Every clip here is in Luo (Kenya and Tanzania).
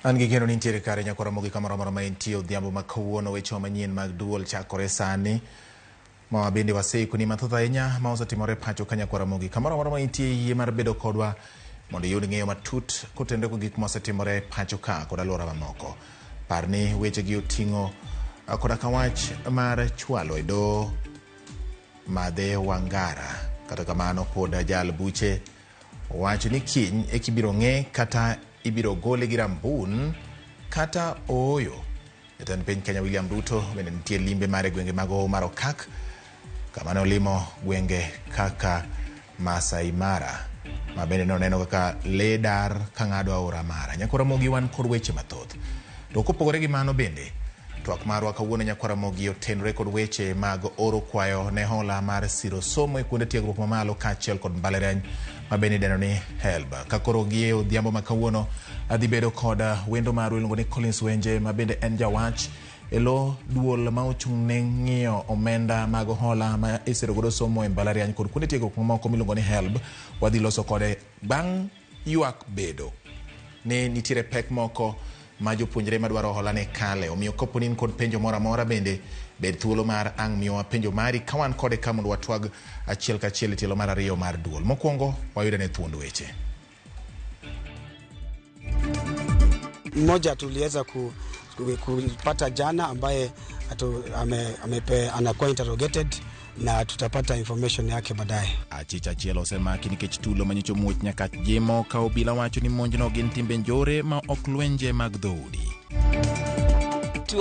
An gi geno ni nitiere kare nyakwa Ramogi kamoro amora ma intie odhiambo ma kawuono. Weche manyien mag duol chakore sani ma bende waseikoni mathoth ahinya ma osetimore pacho ka nyakwa Ramogi. Kamoro amora ma intie, yie mar bedo kodwa mondo iyud ng'eyo matut kotenore kod gik mosetimore pacho ka kod alwora mamoko. Par ni wechegi oting'o koda ka wach mar chwalo e doho Madhe Wangara. Kata kamano pod jal buche owacho ni kiny eka ibiro ng'e kata ibiro gole gi rambun kata ooyo. Jatend piny Kenya William Ruto bende nitie limbe mare gwenge mag Hoho mar Okak kama ne olimo gwenge kaka Masai Mara ma bende noneno kaka lee dar ka ng'ado aora Mara. Nyakwa Ramogi wan kod weche mathoth. To kopogore gi mano bende, twak marwa kawuono Nyakwa Ramogi otenore kod weche mag oro kwayo ne hola mar siro somo e kuonde tiegruok mamalo kaachiel kod mbalariany ma bende idendo ni HELB. Ka koro gi e odhiambo ma kawuono adhi bedo kod wendo marwa iluongo ni Collins Wenje ma bende en jawach e lo duol ma ochung' ne ng'iyo omenda mag hola ma isiro godo somo e mbalariany kod kuonde tiegruok mamoko miluongo ni HELB. Wadhi loso kode bang' ywak bedo ni nitiere pek moko ma jopuonjre madwaro hola ne kale. Omiyo kapo ni in kod penjo moro amora bende bed thuolo mar ang' miyowa penjo mari ka wan kode ka mondo watwag achiel kachiel e tielo mar ariyo mar duol. Mokwongo wayud ane thuond weche. Mmoja tuliweza kupata jana ambaye atu, ame, amepe, anakuwa interrogated na tutapata information yake baadaye. Achich achiel osemaki nikech tulo manyocha omuoch Nyakach Jimo ka obila wacho ni monjno gin timbe njore ma ok lwenje mag dhoudi.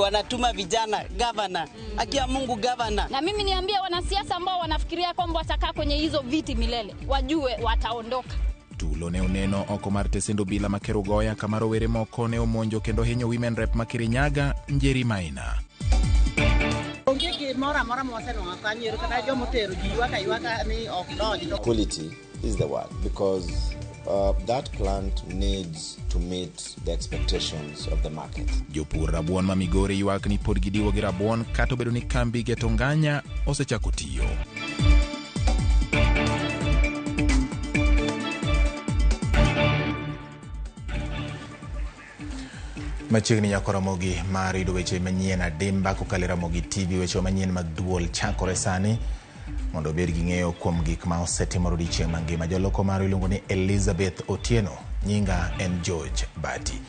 Wanatuma vijana gavana, haki ya Mungu gavana. Na mimi niambie wanasiasa ambao wanafikiria kwamba watakaa kwenye hizo viti milele, wajue wataondoka. Tulo ne oneno oko mar tesend obila ma Kerugoya kama rowere moko ne omonjo kendo hinyo women rep ma Kirinyaga, Njeri Maina. Onge gimoro amora ma wasenwang'o kanyo ero kata joma otero ji ywak aywaka ni ok donj to Quality is the word because that plant needs to meet the expectations of the market. Jopur rabuon ma Migori ywak ni pod gidiwo gi rabuon kata obedo ni kambi geto nganya osechako tiyo. Machiegni nyako Ramogi mar yudo weche manyien adimba kokalo e Ramogi TV. Weche manyien mag duol chakore sani mondo obed gi ng'eyo kuom gik ma osetimore odiechieng' mangima. Jaloko marwa iluongo ni Elizabeth Otieno, nyinga en George Bati.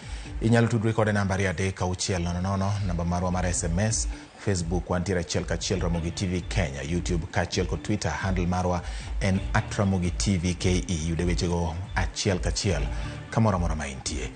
Inyalo tudri kode namba 23600, namba marwa mar SMS, Facebook wantiere achiel kachiel Ramogi TV Kenya, YouTube kaachiel kod Twitter handle marwa en @RamogiTVKE. Yude wechego achiel kachiel kamoro amora ma intie.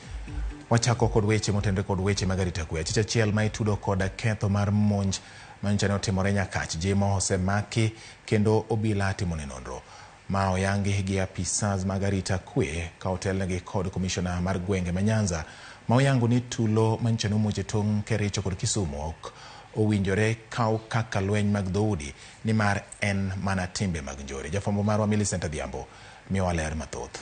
Wachako kod weche motenore kod weche mag arita kwe. Achich achiel ma itudo kod ketho mar monj manyocha ne otimore Nyakach Jimo osemaki kendo obila timone nonro. Ma oyangi gi apisas mag arita kwe ka otelnegi kod komishona mar gwenge ma Nyanza ma oyango ni tulo manyocha ne omuoch e tong' Kericho kod Kisumu ok owinjore kaw kaka lweny mag dhoudi nimar en mana timbe mag njore. Jafwambo marwa Millicent Adhiambo miyowa ler mathoth.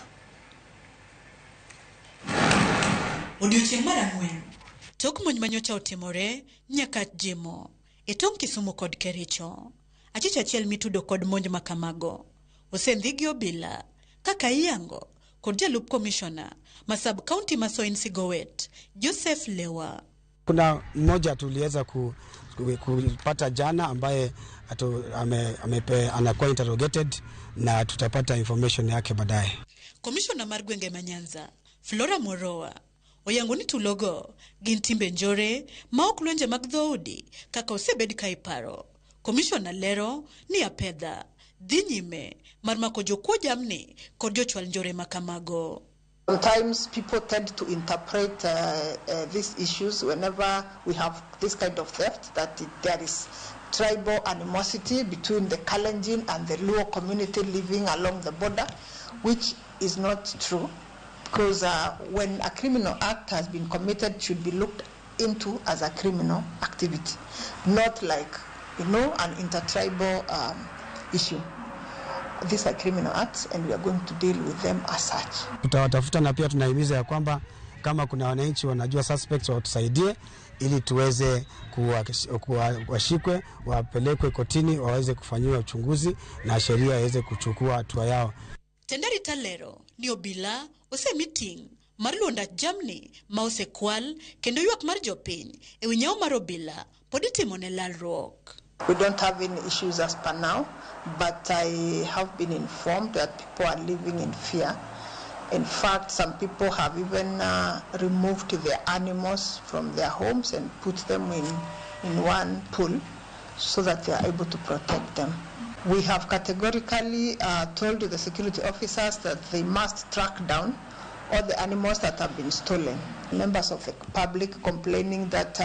Odiochieng' mar ang'wen, tok monj manyocha otimore Nyakach Jimo e tong' Kisumu kod Kericho, achich achiel mitudo kod monj ma kamago osendhi gi obila kaka iyango kod jalup komishona ma sub county ma Soin Sigowet, Joseph Lewa. Kuna mmoja tuliweza kupata jana ambaye atu, ame, amepe, anakuwa interrogated na tutapata information yake baadaye. Komishona mar gwenge ma Nyanza, Flora Moroa, oyango ni tulogo gin timbe njore ma ok lwenje mag dhoudi kaka osebed ka iparo. Komishona lero ni apedha dhi nyime mar mako jokuo jamni kod jochwal njore ma kamago. Sometimes people tend to interpret these issues whenever we have this kind of theft, that there is tribal animosity between the Kalenjin and the Luo community living along the border, which is not true, because when a criminal act has been committed, should be looked into as a criminal activity, not like an intertribal issue. These are criminal acts and we are going to deal with them as such. Tutawatafuta na pia tunahimiza ya kwamba kama kuna wananchi wanajua suspects watusaidie ili tuweze washikwe, wapelekwe kotini, waweze kufanyiwa uchunguzi na sheria iweze kuchukua hatua yao. Tendari Talero ni obila osemi ting' mar luwo ndach jamni ma osekwal kendo ywak mar jopiny e wi nyawo mar obila pod itimo ne lalruok. We don't have any issues as per now, but I have been informed that people are living in fear. In fact, some people have even removed their animals from their homes and put them in one pool so that they are able to protect them. We have categorically told the security officers that they must track down all the animals that have been stolen. Members of the public complaining that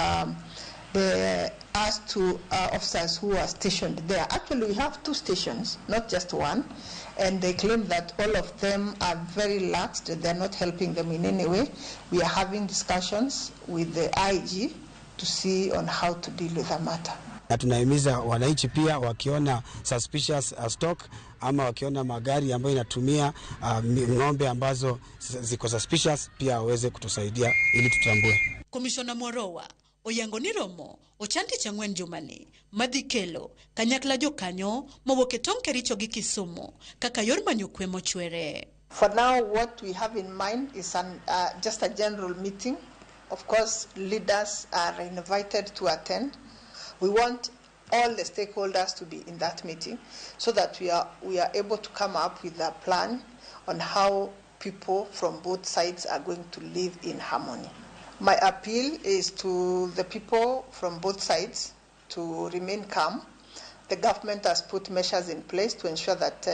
they asked to officers who are stationed there. Actually, we have two stations, not just one, and they claim that all of them are very lax, they're not helping them in any way. We are having discussions with the IG to see on how to deal with the matter. Na tunahimiza wananchi pia wakiona suspicious stock ama wakiona magari ambayo inatumia ng'ombe ambazo ziko suspicious pia waweze kutusaidia ili tutambue. Komishona Morowa oyango ni romo ochan tich ang'wen jumani madhi kelo kanyakla jokanyo mowuok e tong' Kericho gi Kisumu kaka yor manyo kwe mochwere. For now, what we have in mind is just a general meeting. Of course, leaders are invited to attend. We want all the stakeholders to be in that meeting so that we are able to come up with a plan on how people from both sides are going to live in harmony. My appeal is to the people from both sides to remain calm. The government has put measures in place to ensure that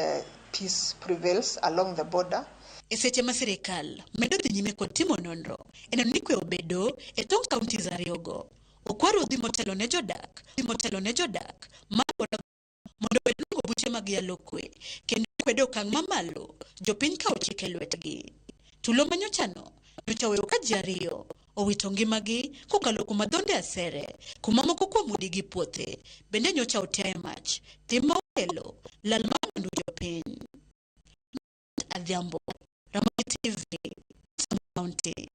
peace prevails along the border. E seche ma sirikal medo dhi nyime kod timo nonro e neno ni kwe obedo e tong' counties ariyogo. Okwa ruodhi motelo ne jodak mar mondo obed luongo buche mag yalo kwe kendo kwedo okang' mamalo jopiny kawo chik e lwetgi. Tulo manyochano nyocha oweyo ka ji ariyo owito ngimagi kokalo kuom adhonde asere kuma moko kuom udi gi puothe bende nyocha otiaye mach tim ma okelo lal mar mwandu jopiny. Adhiambo, Ramogi TV, Kisumu County.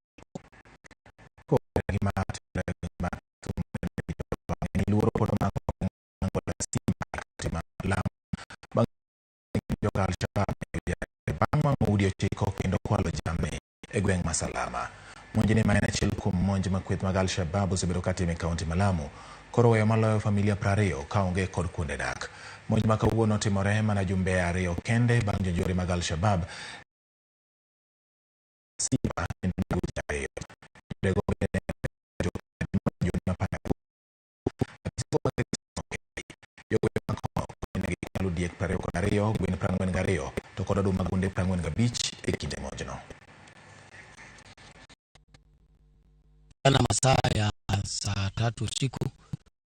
Bang' wang'o udi ochiko kendo kwalo jamni e gweng' ma Salama. Monj ni ma en achiel kuom monj ma kweth mag Al-Shabaab osebedo katimo e kaunti ma Lamu koro weyo maloyo familia 20 kaonge kod kuonde dak. Monj ma kawuono otimore mana jumbe ariyo kende bang' jonjore mag Al-Shabaab Simba kendo nego ji ariyo. Jonjorego bende ne gikwalo diek 22, gwen 42 to kod oduma gunde 45 e kinde monjno. Jana masaa ya saa 3 usiku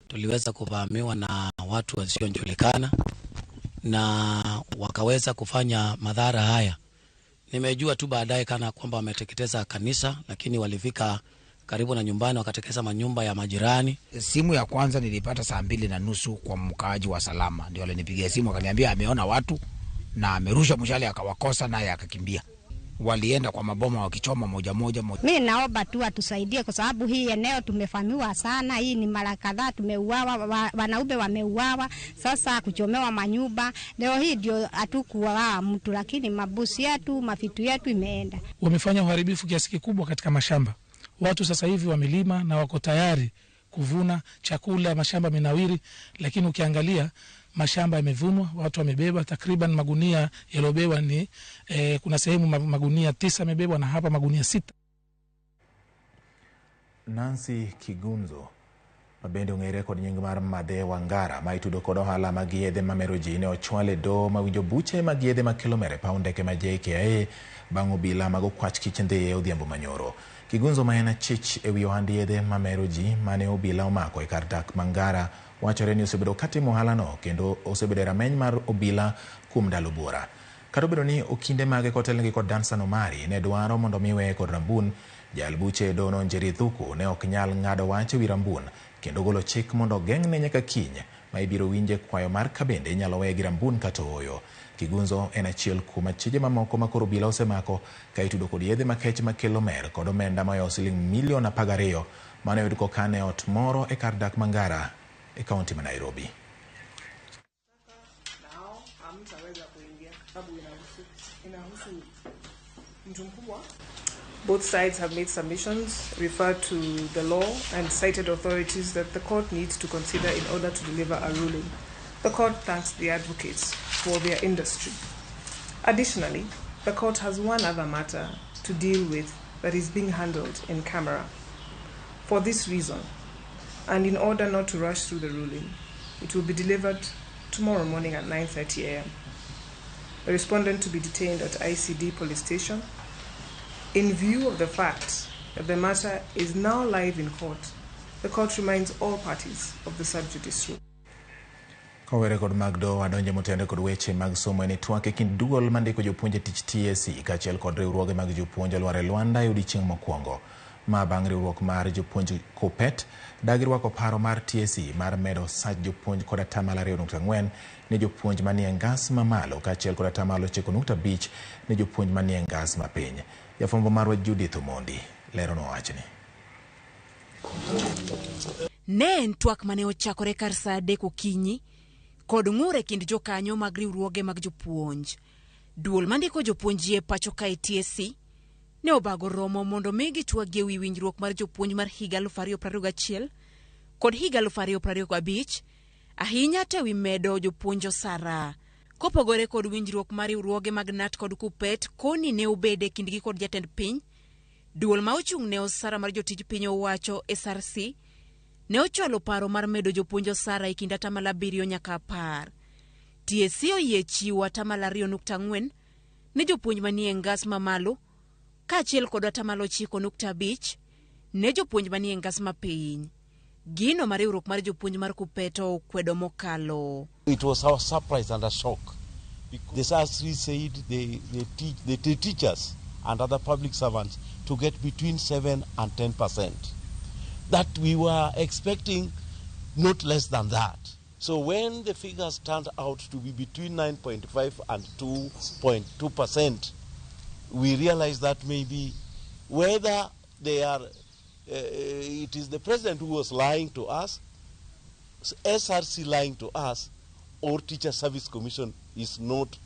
tuliweza kuvamiwa na watu wasiojulikana na wakaweza kufanya madhara haya. Nimejua tu baadaye kana kwamba wameteketeza kanisa, lakini walifika karibu na nyumbani wakateketeza manyumba ya majirani. Simu ya kwanza nilipata saa 2:30 kwa mkaaji wa Salama, ndio alinipigia simu akaniambia ameona watu na amerusha mshale akawakosa naye akakimbia. Walienda kwa maboma wakichoma moja moja. Mimi naomba tu atusaidie kwa sababu hii eneo tumefamiwa sana. Hii ni mara kadhaa tumeuawa, wanaume wameuawa, sasa kuchomewa manyumba. Leo hii ndio hatukuwa mtu, lakini mabusi yetu, mafitu yetu imeenda. Wamefanya uharibifu kiasi kikubwa katika mashamba. Watu sasa hivi wamelima na wako tayari kuvuna chakula, mashamba menawiri, lakini ukiangalia mashamba yamevunwa, watu wamebeba takriban magunia yaliyobebwa ni kuna sehemu magunia 9 yamebebwa na hapa magunia 6. Nancy Kigunzo mabende ong'ere kod nying mar Madhe Wangara ma itudo kod ohala mag yedhe mamero ji ne ochwale doho mawinjo buche mag yedhe makelo mer e paw ndeke ma JKIA bang' obila mag okwach kich ndhiye odhiambo manyoro. Kigunzo ma en achich ewi ohand yedhe mamero ji mane obila omako e kar dak Mangara wachore ni osebedo katimo ohalano kendo osebedo e rameny mar obila kuom ndalo buora. Kata obedo ni okinde mage kotelnegi kod Dansan Omari ne dwaro mondo mi weye kod Rambun, jal buche e dono Njeri Thuku ne ok nyal ng'ado wach ewi Rambun kendo golo chik mondo ogeng'ne nyaka kiny ma ibiro winje kwayo mar kabende inyalo weye gi Rambun kata ooyo. Kigunzo en achiel kuom achije mamoko ma koro obila osemako ka itudo kod yedhe makech makelo mer kod omenda maohewo siling milion 12 mane oyud kokan e ot moro e kar dak Mangara e kaunti ma Nairobi. Both sides have made submissions, referred to the law and cited authorities that the court needs to consider in order to deliver a ruling. The court thanks the advocates for their industry. Additionally, the court has one other matter to deal with that is being handled in camera. For this reason, and in order not to rush through the ruling, it will be delivered tomorrow morning at 9:30 a.m. The respondent to be detained at ICD police station. In view of the fact that the matter is now live in court, the court reminds all parties of the sub judice rule. Kowere kod mag doho adonje motende kod weche mag somo en twak e kind duol mandiko jopuonj e tich TSC kaachiel kod riwruoge mag jopuonj olwar e Luanda e odiechieng' mokwongo. Ma bang' riwruok mar jopuonj KUPPET dagi rwako paro mar TSC mar medo sach jopuonj kod 2.4% ne jopuonj manie ngas mamalo kaachiel kod 9.5% ne jopuonj manie ngas mapiny. Jafwambo marwa Judith Omondi leronwa wachni. Ne en twak mane ochakore kar saa 3 okinyi kod ng'ur e kind jokanyo mag riwruoge mag jopuonj. Duol mandiko jopuonj e pacho kae TSC ne obago romo mondo mi gitwag e wi winjruok mar jopuonj mar higa 2021 kod higa 2025, ahinya to ewi medo jopuonj osara. Kopogore kod winjruok mar riwruoge mag KNUT kod KUPPET, koni ne obede kindgi kod jatend piny. Duol ma ochung' ne osara mar jotij piny owacho SRC ne ochwalo paro mar medo jopuonj osara e kind 7 nyaka 10. TSC oyie chiwo 2.4% ne jopuonj manie ngas mamalo kaachiel kod 9.5% ne jopuonj manie ngas mapiny. Gino mar riwruok mar jopuonj mar KUPPET okwedo mokalo. It was our surprise and a shock. The SRC said the teachers and other public servants to get between 7 and 10%. That we were expecting not less than that. So when the figures turned out to be between 9.5 and 2.2%, we realized that maybe whether they are, it is the president who was lying to us, SRC lying to us, or Teacher Service Commission is not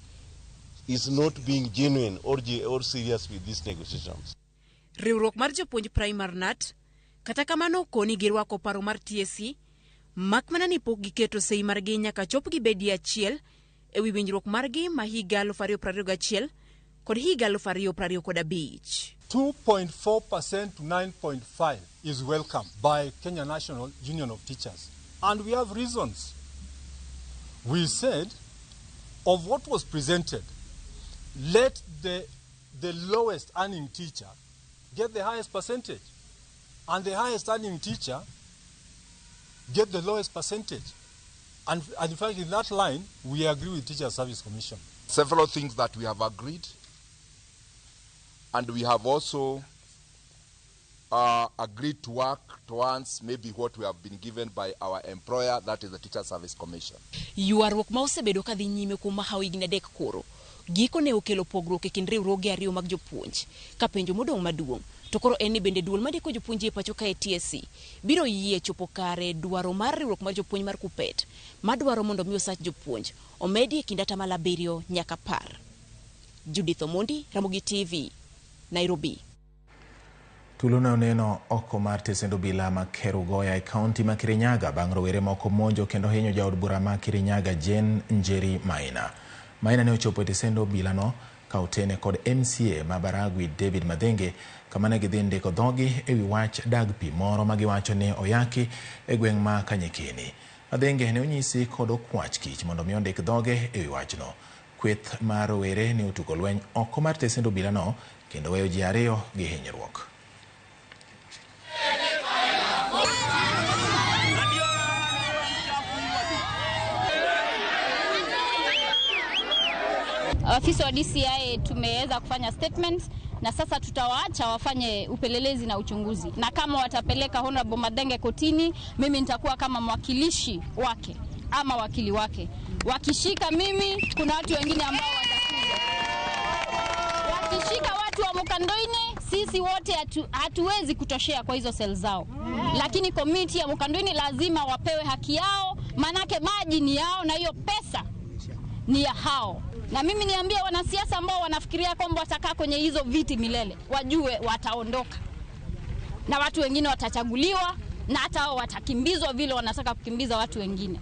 being genuine or serious with these negotiations. Riwruok mar jopuonj Primary KNUT kata kamano koni girwako paro mar TSC mak mana ni pok giketo sei margi nyaka chop gibedie achiel ewi winjruok margi ma higa 2021 kod higa 2025. 2.4% to 9.5 is welcome by Kenya National Union of Teachers. And we have reasons. We said, of what was presented, let the lowest earning teacher get the highest percentage, and the highest earning teacher get the lowest percentage. And in fact, in that line, we agree with Teacher Service Commission. Several things that we have agreed, and we have also agreed to work towards maybe what we have been given by our employer, that is the Teacher Service Commission. Ywaruok ma osebedo ka dhi nyime kuom mahawo higni 3 koro giko ne okelo pogruok e kind riwruoge ariyo mag jopuonj. Ka penjo modong' maduong' to koro en ni bende duol mandiko jopuonj e pacho kae TSC biro yie chopo kare dwaro mar riwruok mar jopuonj mar KUPPET madwaro mondo mi osach jopuonj omedi e kind 7 nyaka 10. Judith Omondi, Ramogi TV, Nairobi. Tulo ne oneno oko mar tesend obila ma Kerugoya e kaunti ma Kirinyaga bang' rowere moko monjo kendo hinyo jaod bura ma Kirinyaga Jane Njeri Maina. Maina ne ochopo e tesend obilano ka otene kod MCA ma Baragwi David Madhenge kama ne gidhi ndiko dhogi ewi wach dag pi moro ma giwacho ni oyaki e gweng' ma Kanyikini. Madhenge ne onyisi kod okwach kich mondo mi ondik dhoge ewi wachno. Kweth mar rowere ne otugo lweny oko mar tesend obilano kendo weyo ji 2 gi hinyruok. Afisa wa DCI tumeweza kufanya statements na sasa tutawaacha wafanye upelelezi na uchunguzi, na kama watapeleka Honorable Madhenge kotini, mimi nitakuwa kama mwakilishi wake ama wakili wake. Wakishika mimi, kuna watu wengine ambao watakuja. Wakishika watu wa Mukandoini, sisi wote hatuwezi kutoshea kwa hizo sel zao. Lakini komiti ya Mukandoini lazima wapewe haki yao, manake maji ni yao na hiyo pesa ni ya hao. Na mimi niambie wanasiasa ambao wanafikiria kwamba watakaa kwenye hizo viti milele, wajue wataondoka na watu wengine watachaguliwa, na hata hao watakimbizwa vile wanataka kukimbiza watu wengine.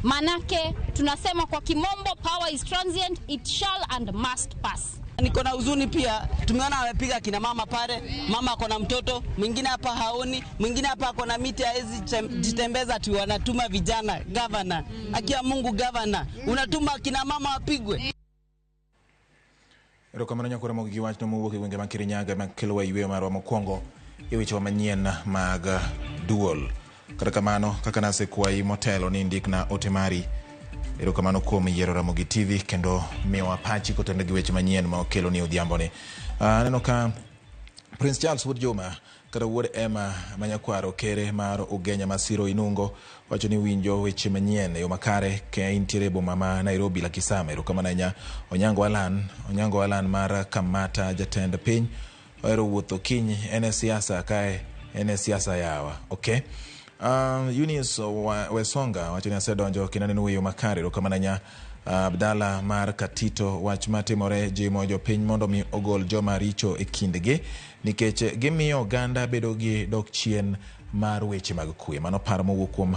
Manake tunasema kwa kimombo, power is transient, it shall and must pass. Niko na huzuni pia, tumeona wamepiga kina mama pale, mama ako na mtoto mwingine hapa haoni, mwingine hapa ako na miti haezi jitembeza tu, wanatuma vijana. Gavana, akia Mungu gavana, unatuma kina mama wapigwe. Erokamano nyakora mogi gi wachno mowuok e gwenge mag Kirinyaga makelowa yweyo marwa mokwongo e wechewa manyien mag duol. Kata kamano, kaka nasekwayi motelo ni indikna ote mari. Erokamano kuom yiero Ramogi TV kendo miyowa pachi kotenore gi weche manyien ma okelo ni odhiamboni. Aneno ka Prince Charles wuod Juma kata wuod Emma manyakwaro kere mar Ugenya Masiro Inungo wacho ni winjo weche manyien e yo makare ka intiere e boma ma Nairobi la Kisama. Erokamano ahinya Onyango Alan, Onyango Alan mar Kamata jatend piny ohero wuotho kiny en e siasa kae en e siasa yawa. Okay. Eunice Wesonga wacho ni asedonjo kendo aneno e yo makare. Erokamano ahinya Abdala mar Katito wach matimore jimo jopiny mondo mi ogol joma richo e kindgi nikech gimiyo oganda bedo gi dok chien mar weche mag kwe. Mano paro mowuok kuom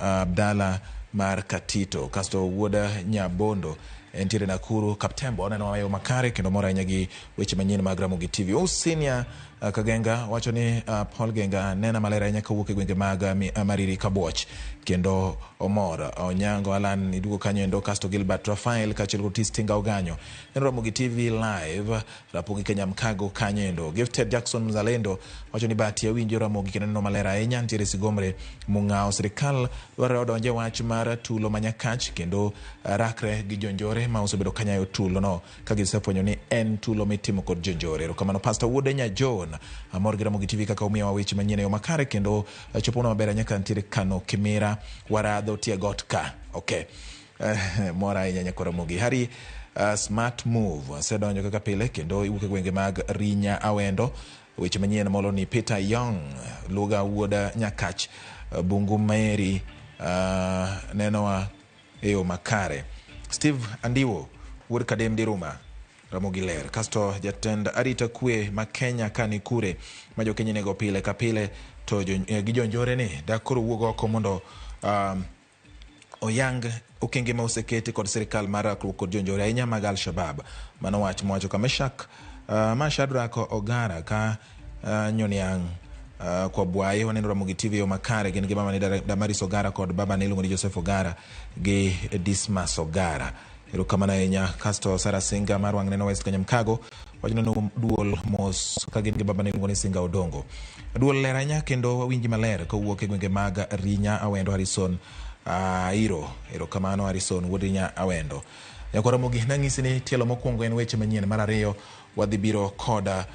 Abdala mar Katito. Kasto wuod Nyabondo entiere Nakuru Kaptembo oneno e yo makare kendo mor ahinya gi weche manyien mag Ramogi TV. Usinia Kagenga wacho ni Paul Genga nena maler ahinya kawuok e gwenge mag Mariri Kabuoch kendo omor. Onyango Alan iduogo kanyo endo kasto Gilbert Rafael kaachiel kod Otis Tinga Oganyo. Neno Ramogi TV live Rapogi Kenya Mkago kanyo endo. Gifted Jackson Mzalendo wacho ni bahati awinjo Ramogi kendo neno maler ahinya ntiere Sigomre Mung'ao. Sirikal dwarore odonje wach mar tulo ma Nyakach kendo rakre gi jonjore ma osebedo kanyayo tulo no ka gisefwenyo ni en tulo mitimo kod jonjore. Erokamano Pastor Wuode Nya John amor gi Ramogi TV kaka umiyowa weche manyien e yo makare kendo chopona maber ahinya ka ntiere Kano Kimira Waradho Tiegot ka. Okay. Mor ahinya nyakwa Ramogi. Hari smart move asedonjo kaka pile kendo iwuok e gwenge mag Rinya Awendo. Weche manyien molo ni Peter Young Luga wuod Nyakach Bungu Mary nenowa e yo makare. Steve Andiwo wuod Kadem Diruma Ramogi ler. Kasto jatend arita kwe ma Kenya ka ni kure ma jokenya nego pile ka pile to gi jonjore ni dak koro wuog oko mondo oyang okenge ma oseketi kod sirikal mar rakruok kod jonjore ahinya mag Al-Shabab. Mano wach mowacho ka Meshak ma Shadrack Ogara ka Nyoniang kwa Bwaye waneno Ramogi TV yo makare gin gi mama ni Damaris Ogara kod baba ni iluongo ni Joseph Ogara gi Dismas Ogara. Erokamano ahinya. Kasto Sara Singa mar wang' neno West Kanyamkago wacho ni duol mos ka gin gi baba ni iluongo ni Singa Odongo. Duol ler ahinya kendo wawinji maler kowuok e gwenge mag Rinya Awendo Harrison Airo. Erokamano Harrison wuod Rinya Awendo. Nyakwar Ramogi nang'isi ni tielo mokwongo en weche manyien, mar ariyo wadhi biro koda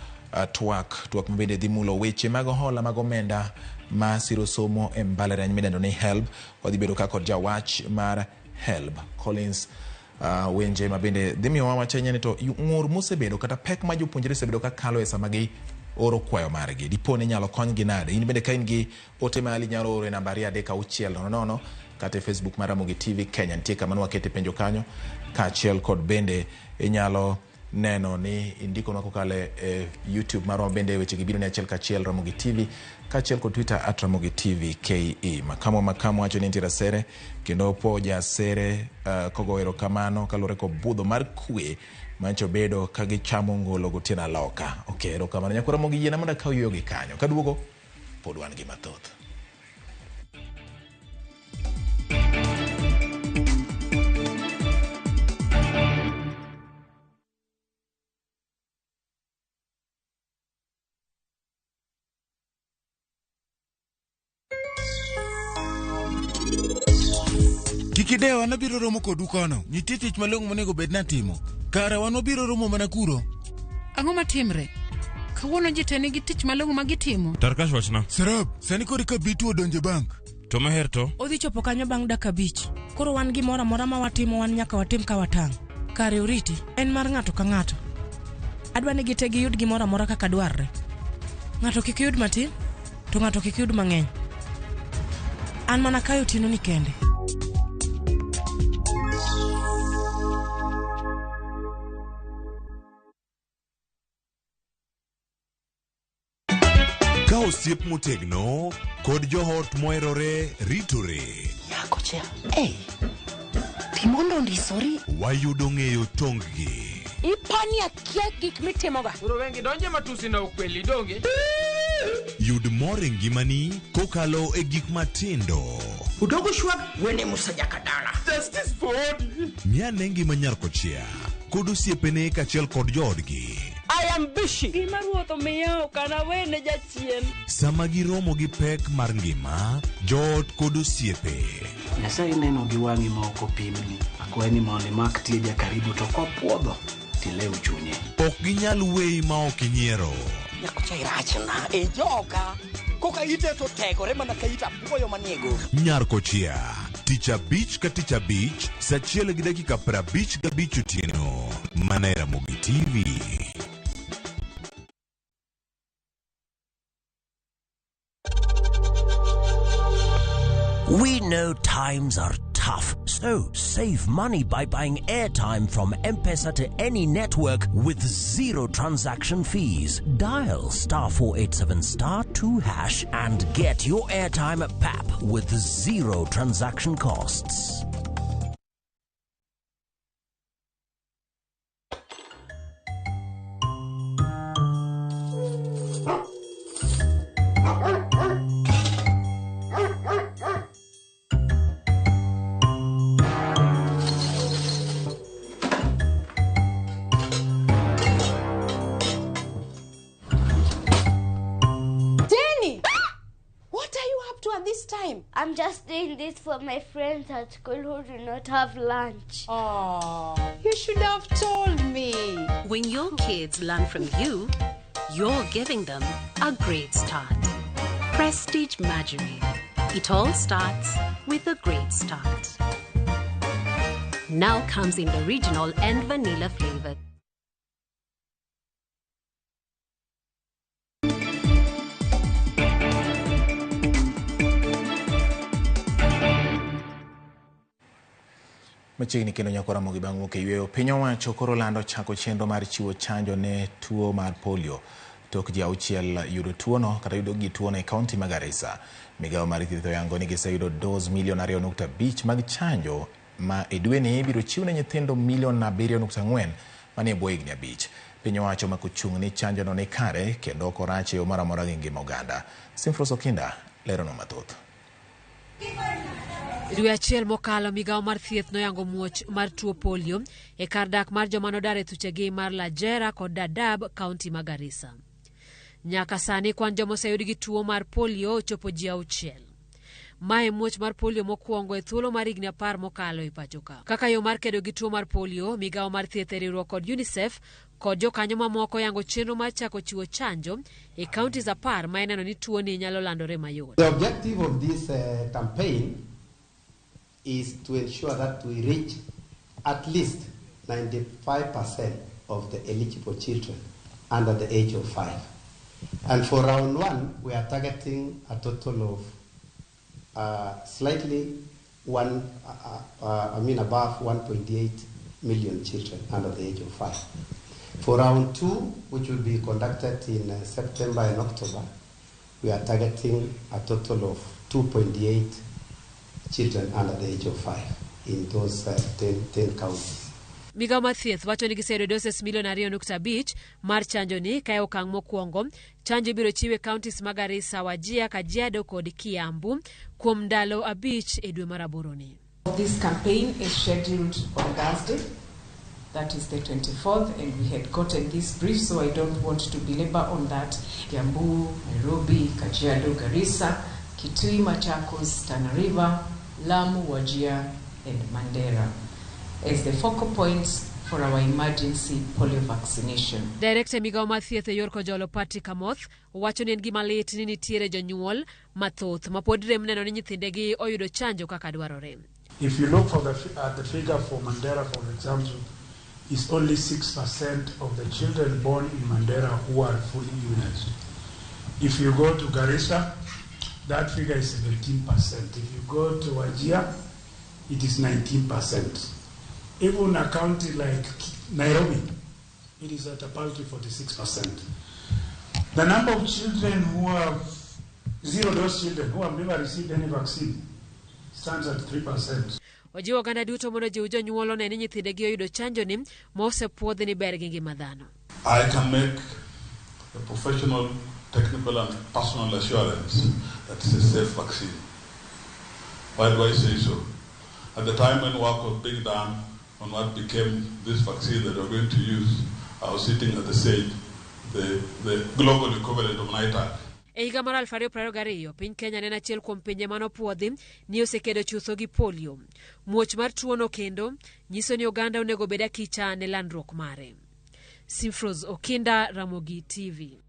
twak mabende dhi mulo weche mag hola mag omenda ma siro somo e mbalariany midendo ni HELB. Wadhi bedo ka kod jawach mar HELB Collins Wenje mabende dhi miyowa wach ahinya ni to ng'ur mosebedo kata pek ma jopuonjre osebedo ka kalo e sama gi oro kwayo margi dipo ni inyalo konygi nade. In bende ka in gi ote mali inyalo oro e namba 23600 kata e Facebook mar Ramogi TV Kenya nitie kama nwakete penjo kanyo kaachiel kod bende inyalo neno ni indikonwa kokalo e YouTube marwa bende weche gi biro ni achiel kachiel Ramogi TV kaachiel kod Twitter at Ramogi TV KE. Makamu wacho ni nitiere asere kendo opo jasere kogo erokamano kaluwore kod budho mar kwe mancho bedo ka gichamo ngolo gotieno aloka. Okay, erokamano nyakwar Ramogi yiena mondo akaw yueyo gi kanyo. Kaduogo pod wan gi mathoth. Kik idewa, an abiro romo kodu kono. Nitie tich malong'o monego bed natimo. Kara wan wabiro romo mana kuro. Ang'o matimre? Kawuono ji te nigi tich malong'o ma gitimo. Tarkash wachna. Sarab, sani koro eka Bitu odonjo e bank. To Meher to? Odhi chopo kanyo bang' dakika 5. Koro wan gimoro amora ma watimo wan nyaka watim ka watang'. Kare oriti, en mar ng'ato ka ng'ato. Adwa ni gite giyud gimoro amora kaka dwarre. Ng'ato kik yud matin, to ng'ato kik yud mang'eny. An mana kayo otieno ni kende. Ka osiep motegno kod joot moherore ritore. Nyako cha, ei, pi mondo ondisori. Wayudo ng'eyo tong-gi. Ipani akia gik mitimoga. Koro wengi donje matusi na ukweli donge. Yud mor e ngimani kokalo e gik matindo. Udogo shwag wene Musa Jakadala. Justice for Odi. Ng'ane ngima nyar kochia kod osiepene kaachiel kod joodgi. I am busy. Gima ruoth omiya ok anawene jachien. Sama giromo gi pek mar ngima, joot kod osiepe. Nyasaye neno gi wang'i ma ok opimni. Akwayi ni mondo imak tieja karibu to kopuodho tilew chunye. Ok ginyal weyi ma ok inyiero. Nyakocha irachna e joka. Koka ite to tegore mana ka it apuoyo manie goro. Nyar kochia, tich abich ka tich abich, saa achiel gi dakika 55 otieno. Mana e Ramogi TV. We know times are tough, so save money by buying airtime from M-Pesa to any network with zero transaction fees. Dial *487 *2# and get your airtime at PAP with zero transaction costs. Jenny! What are you up to at this time? I'm just doing this for my friends at school who do not have lunch. Oh, you should have told me. When your kids learn from you, you're giving them a great start. Prestige Margarine. It all starts with a great start. Now comes in the original and vanilla flavor. Machiegni kendo nyako Ramogi bang' wuok e yweyo. Piny owacho koro lando chako chenro mar chiwo chanjo ne tuo mar polio. Tok ji 6 yudo tuono kata yudo gi tuono e kaunti ma Garissa. Migawo mar thieth oyango ni giseyudo dos milion 2.5 mag chanjo ma e dweni ibiro chiw ne nyithindo milion 7.4 manie bwo higni 5. Piny owacho mako chung' ni chanjono ni kare kendo ok orach e yo moro amora gi ngima oganda. Simfros Okinda leronwa mathoth. Dwe achiel mokalo migawo mar thieth noyango muoch mar tuo polio e kar dak mar joma nodar e thuchegi mar Lajera kod Dadaab, kaunti ma Garissa. Nyaka sani kwan joma oseyud gi tuo mar polio ochopo ji 6. Mae muoch mar polio mokwongo e thuolo mar higni 10 mokalo e pacho ka. Kaka yo mar kedo gi tuo mar polio, migawo mar thieth e riwruok kod UNICEF kod jokanyo mamoko yango chenro mar chako chiwo chanjo e counties 10 ma ineno ni tuoni nyalo landore mayot. The objective of this campaign is to ensure that we reach at least 95% of the eligible children under the age of 5. And for round 1, we are targeting a total of slightly above 1.8 million children under the age of 5. For round 2, which will be conducted in September and October, we are targeting a total of 2.8 children under the age of 5 in those 10 counties. Migawo mar thieth wacho ni giseyudo doses milion 2.5 mar chanjo ni kae okang' mokwongo. Chanjo ibiro chiw e counties mag Garissa, Wajir, Kajiado kod Kiambu kuom ndalo 5 e dwe mar 8 ni. This campaign is scheduled on Thursday, that is the 24th, and we had gotten this brief, so I don't want to belabor on that. Kiambu, Nairobi, Kajiado, Garissa, Kitui, Machakos, Tana River, Lamu, Wajir, and Mandera as the focal points for our emergency polio vaccination. Director migawo mar thieth e yor Kojolo Patrick Amoth wacho ni en gima lit ni nitiere jonyuol mathoth ma pod rem neno ni nyithindegi oyudo chanjo kaka dwarore. If you look for the figure for Mandera, for example, is only 6% of the children born in Mandera who are fully immunized. If you go to Garissa, that figure is 17%. If you go to Wajir, it is 19%. Even a county like Nairobi, it is at a paltry 46%. The number of children who have zero-dose children who have never received any vaccine stands at 3%. Ojiwo oganda duto mondo ojiw jonyuol one ni nyithindegi oyudo chanjoni ma osepuodhi ni ber gi ngima dhano. I can make a professional, technical and personal assurance that it's a safe vaccine. Why do I say so? At the time when work was being done on what became this vaccine that we're going to use, I was sitting at the SAGE, the global equivalent of NITAG. E higa mar 2022, piny Kenya ne en achiel kuom pinje mane opuodhi ni osekedo chutho gi polio. Muoch mar tuono kendo nyiso ni oganda onego obed akicha ne landruok mare. Simfros Okinda, Ramogi TV.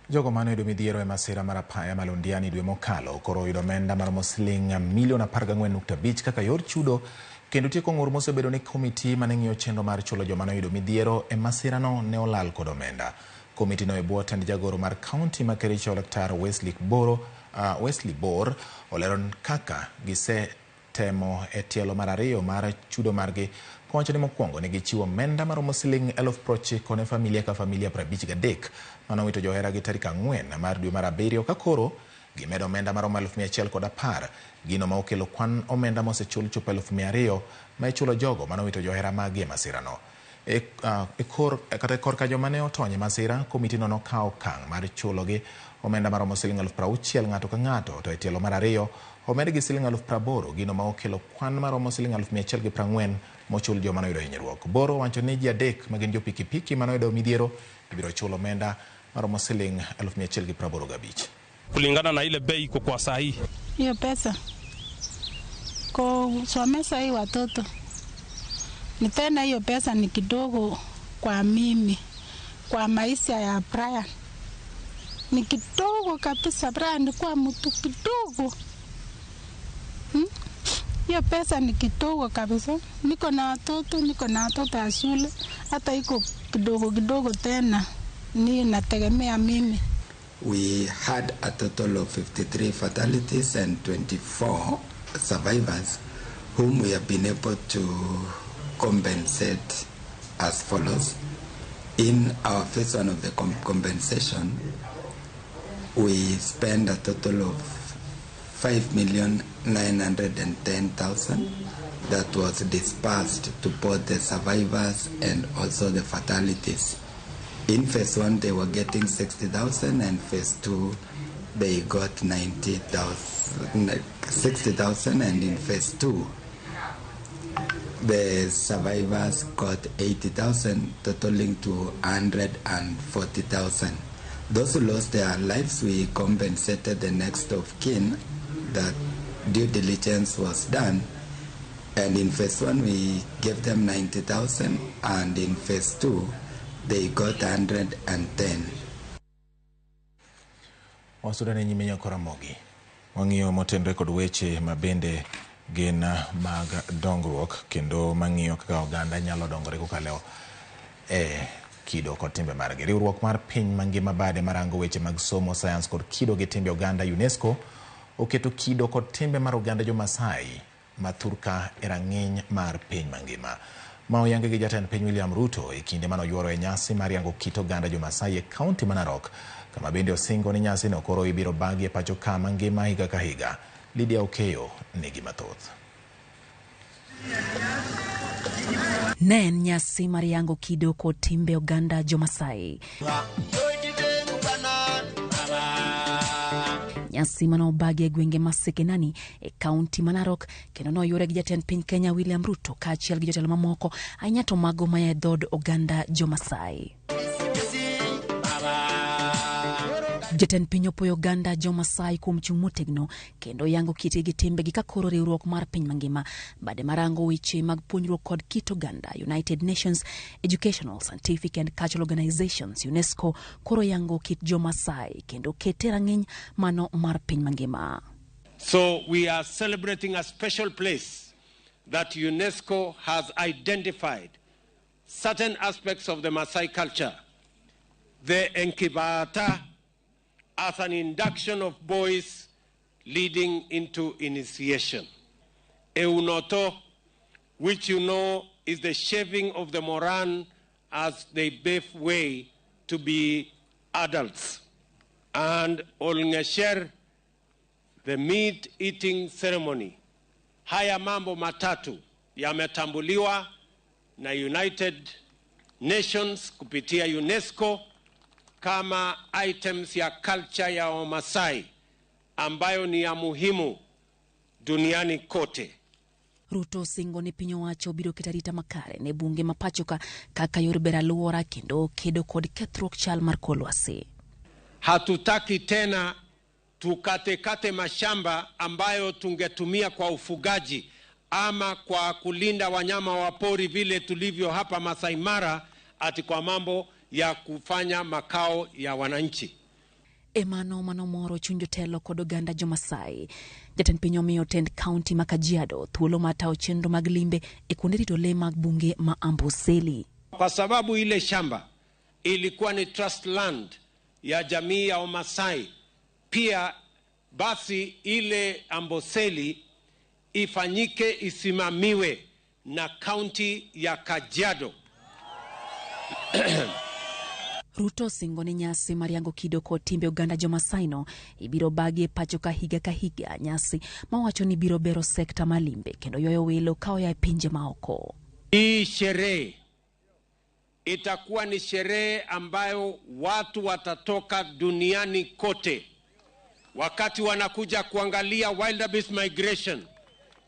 Jogo mane oyudo midhiero e masira mar apaya ma Londiani dwe mokalo koro oyudo omenda maromo siling milion 14.5 kaka yor chudo kendo tieko ng'ur mosebedo ni komiti mane ng'iyo chenro mar chulo joma ne oyudo midhiero e masirano ne olal kod omenda. Komiti no e bwo tend jagoro mar kaunti ma Kericho Laktar Wesley Bor olero kaka gisetemo e tielo mar ariyo mar chudo margi kowacho ni mokwongo ne gichiwo omenda maromo siling 90,000 ne familia ka familia 53 manowito joheragi tarik 4 mar dwe mar abiriyo ka koro gimedo omenda maromo 110,000 gino ma okelo kwan omenda mosechul chopo 200,000 ma ichulo jogo manowito johera maggi e masirano. E korka joma ne otony e masira, komiti no nokawo okang' mar chulogi omenda maromo siling 60,000 ng'ato ka ng'ato, to e tielo mar ariyo omedgi siling 80,000 gino ma okelo kwan maromo siling 140,000 mochul joma noyudo hinyruok. Bor owacho ni ji adek ma gin jo pikipiki manoyudo midhiero ibiro chul omenda maromo siling 185. Kulingana na ile bei iko kwa saa hii. Hiyo pesa kusomesha hii watoto ni tena, hiyo pesa ni kidogo kwa mimi, kwa maisha ya Brian ni kidogo kabisa. Brian kwa mtu kidogo, hiyo pesa ni kidogo kabisa. Niko na watoto, niko na watoto ya shule, hata iko kidogo kidogo tena ni nategemea mimi. We had a total of 53 fatalities and 24 survivors whom we have been able to compensate as follows. In our phase one of the compensation, we spent a total of 5,910,000 that was dispersed to both the survivors and also the fatalities. In phase one, they were getting 60,000, and phase two, they got 60,000, and in phase two, the survivors got 80,000, totaling to 140,000. Those who lost their lives, we compensated the next of kin that due diligence was done. And in phase one, we gave them 90,000, and in phase two, they got 110. Wasudane nyime Nyakoramogi. Wang'iyo motenre kod weche mabende gin mag dongruok kendo mang'iyo kaka oganda nyalo dongore kokalo e kido kod timbe margi. Riwruok mar piny mangima bade marango weche mag somo, sayans kod kido gi timbe oganda UNESCO oketo kido kod timbe mar oganda jo-Masai ma thurka e rang'iny mar piny mangima. Ma oyangi gi jatend piny William Ruto e kinde mane oyuoro e nyasi mar yango kit oganda jo-Masai e kaunti ma Narok, kama bende osingo ni nyasino koro ibiro bagi e pacho ka mangima higa ka higa. Lydia Okeyo nigi mathoth. Ne en nyasi mar yango kido kod timbe oganda jo-Masai. Nyasi mane obagi e gwenge ma Sekenani e kaunti ma Narok kendo noyuore gi jatend piny Kenya William Ruto kaachiel gi jotelo mamoko ahinya to mago maya e dhood oganda jo-Masai. Jatend piny opuoyo oganda jo-Masai kuom chung' motegno kendo yango kitgi gi timbegi ka koro riwruok mar piny mangima bade marango weche mag puonjruok kod kit oganda United Nations Educational, Scientific and Cultural Organizations UNESCO koro yango kit jo-Masai kendo kete rang'iny mano mar piny mangima. So we are celebrating a special place that UNESCO has identified certain aspects of the Maasai culture, the Enkibata, as an induction of boys leading into initiation. Eunoto, which you know is the shaving of the moran as they pave way to be adults, and Olngesher, the meat eating ceremony. Haya mambo matatu yametambuliwa na United Nations kupitia UNESCO kama items ya culture ya Wamasai ambayo ni ya muhimu duniani kote. Ruto osingo ni piny owacho biro keto arita makare ne bunge ma pachoka kaka yor bero alwora kendo kedo kod kethruok chal mar kor lwasi. Hatutaki tena tukatekate mashamba ambayo tungetumia kwa ufugaji ama kwa kulinda wanyama wa pori vile tulivyo hapa Masai Mara, ati kwa mambo ya kufanya makao ya wananchi. Emano manomoro chuny jotelo kod oganda Jomasai. Jatend piny omiyo tend kaunti ma Kajiado thuolo mar tayo chenro mag limbe e kuonde rito lee mag bunge ma Amboseli. Kwa sababu ile shamba ilikuwa ni trust land ya jamii ya Wamasai, pia basi ile Amboseli ifanyike, isimamiwe na kaunti ya Kajiado. Ruto osingo ni nyasi mar yango kido kod timbe oganda Jomasai no ibiro bagi e pacho ka higa ka higa, nyasi mawacho ni biro bero sekta mar limbe kendo ywayo welo ka oya e pinje maoko. Hii sherehe itakuwa ni sherehe ambayo watu watatoka duniani kote wakati wanakuja kuangalia wildebeest migration,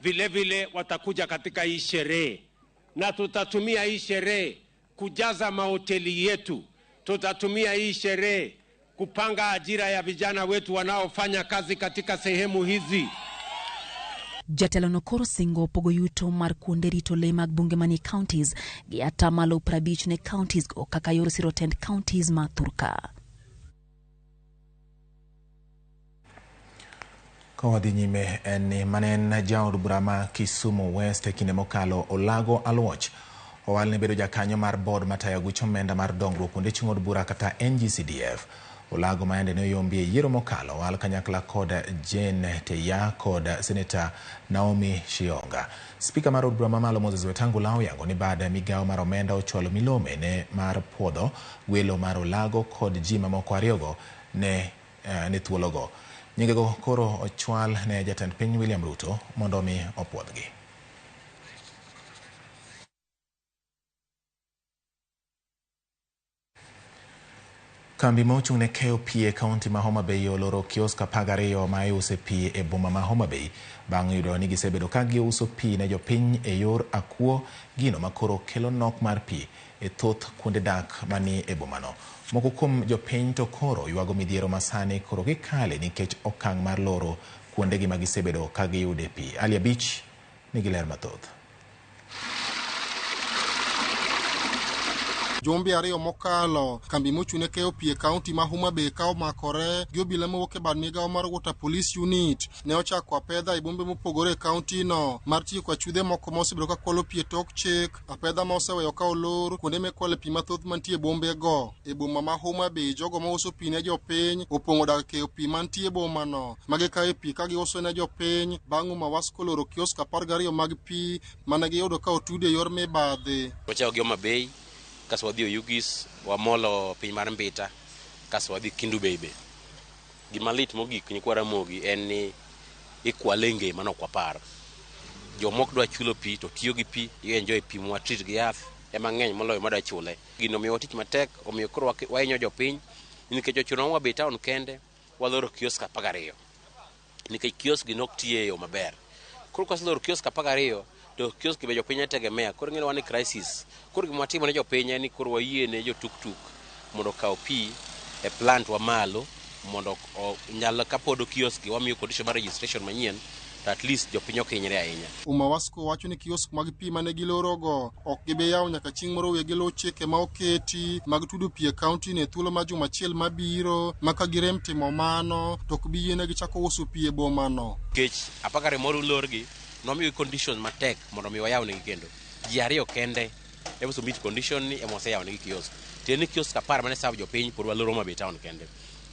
vile vile watakuja katika hii sherehe, na tutatumia hii sherehe kujaza mahoteli yetu. Tutatumia hii sherehe kupanga ajira ya vijana wetu wanaofanya kazi katika sehemu hizi. Jatelo no koro singo pogo yuto mar kuonde rito lee mag bunge manie counties gi atamalo 50 ne counties go kaka yor siro tend counties ma thurka. Ka wadhi nyime en ni mane en jaod bura ma Kisumu West e kinde mokalo Olago Aluoch owal ne bedo jakanyo mar board matayo aguch omenda mar dongruok kuonde chung' od bura kata NGCDF. Olago maende ne oyombi e yiero mokalo owal kanyakla kod Jane Teya kod Senator Naomi Shionga. Spika mar od bura mamalo Moses Wetangula oyango ni bad migawo mar omenda ochwalo milome ne mar puodho gwelo mar Olago kod ji mamoko ariyogo ne thuologo. Nyingego koro ochwal ne jatend piny William Ruto mondo mi opuodhgi. Kambi ma ochung' ne keyo pi e kaunti ma Homa Bay oloro kiosk 12 ma iuse pi e boma ma Homa Bay bang' yudo ni gisebedo ka giuso pi ne jopiny e yor akuo, gino ma koro kelo nok mar pi e thoth kuonde dak mani e bomano. Moko kuom jopiny to koro ywago midhiero ma sani koro gikale nikech okang' mar loro kuondegi ma gisebedo ka giyude pi. Ali Abich nigi ler mathoth. Jumbe ariyo mokalo, kambi mochung' ne keyo pi e kaunti ma Homa Bay ka omakore gi obila mowuok e bad migawo mar Water Police Unit ne ochako apedha e bombe mopogore e kaunti no mar tieko achudhe moko ma osebedo ka kwalo pi e tok chik, apedha ma oseweyo ka olor kuonde mikwale pi mathoth mantie e bombe go. E boma ma Homa Bay, jogo mauso pi ne jopiny opong'o dag keyo pi mantie e boma no ma gikawo pi ka giuso ne jopiny bang' uma Wasco loro kiosk 12 mag pi mane giyudo ka otudi e yor mibadhi. Wachako gi Homa Bay, kaso wadhi Oyugis, wamolo piny mar Mbita, kaso wadhi Kendu Bay be. Gima lit mogik nyikwa Ramogi en ni ikwale nge mano ok wapar. Jomok dwa chulo pi to tiyo gi pi, i enjoy pi mwa treat gi yath ema ng'eny moloyo madwa chule. Gino omiyowa tich matek, omiyo koro wahinyo jopiny nikech ochuno wa Bay town kende waloro kiosk 12 nikech kiosk gi nok tiyo e yo maber. Koro kwaseloro kiosk 12 to kiosk be jopiny tegemea, koro ng'e wan e crisis. Koro gima watimo ne jopiny en ni koro wayie ne jo tuktuk mondo okaw pi e plant wa malo mondo nyal kapodo kiosk gi wamiyo condition mar registration manyien to at least jopiny ok hinyre ahinya. Uma Wasco wacho ni kiosk mag pi mane gilorogo ok gibi yawo nyaka chieng' moro wegi luw chike ma oketi mag tudo pi e kaunti no e thuolo mar juma achiel mabiro, ma ka girem timo mano to ok bi yienegi chako uso pi e boma no. Nikech 12 moro olorgi nomiyogi condition matek mondo mi wayawnegi kendo. Ji ariyo kende ema osemiyo condition ni ema waseyawnegi kiosk. Tiende ni kiosk 10 mane serve jopiny pod waloro Homa Bay town kende.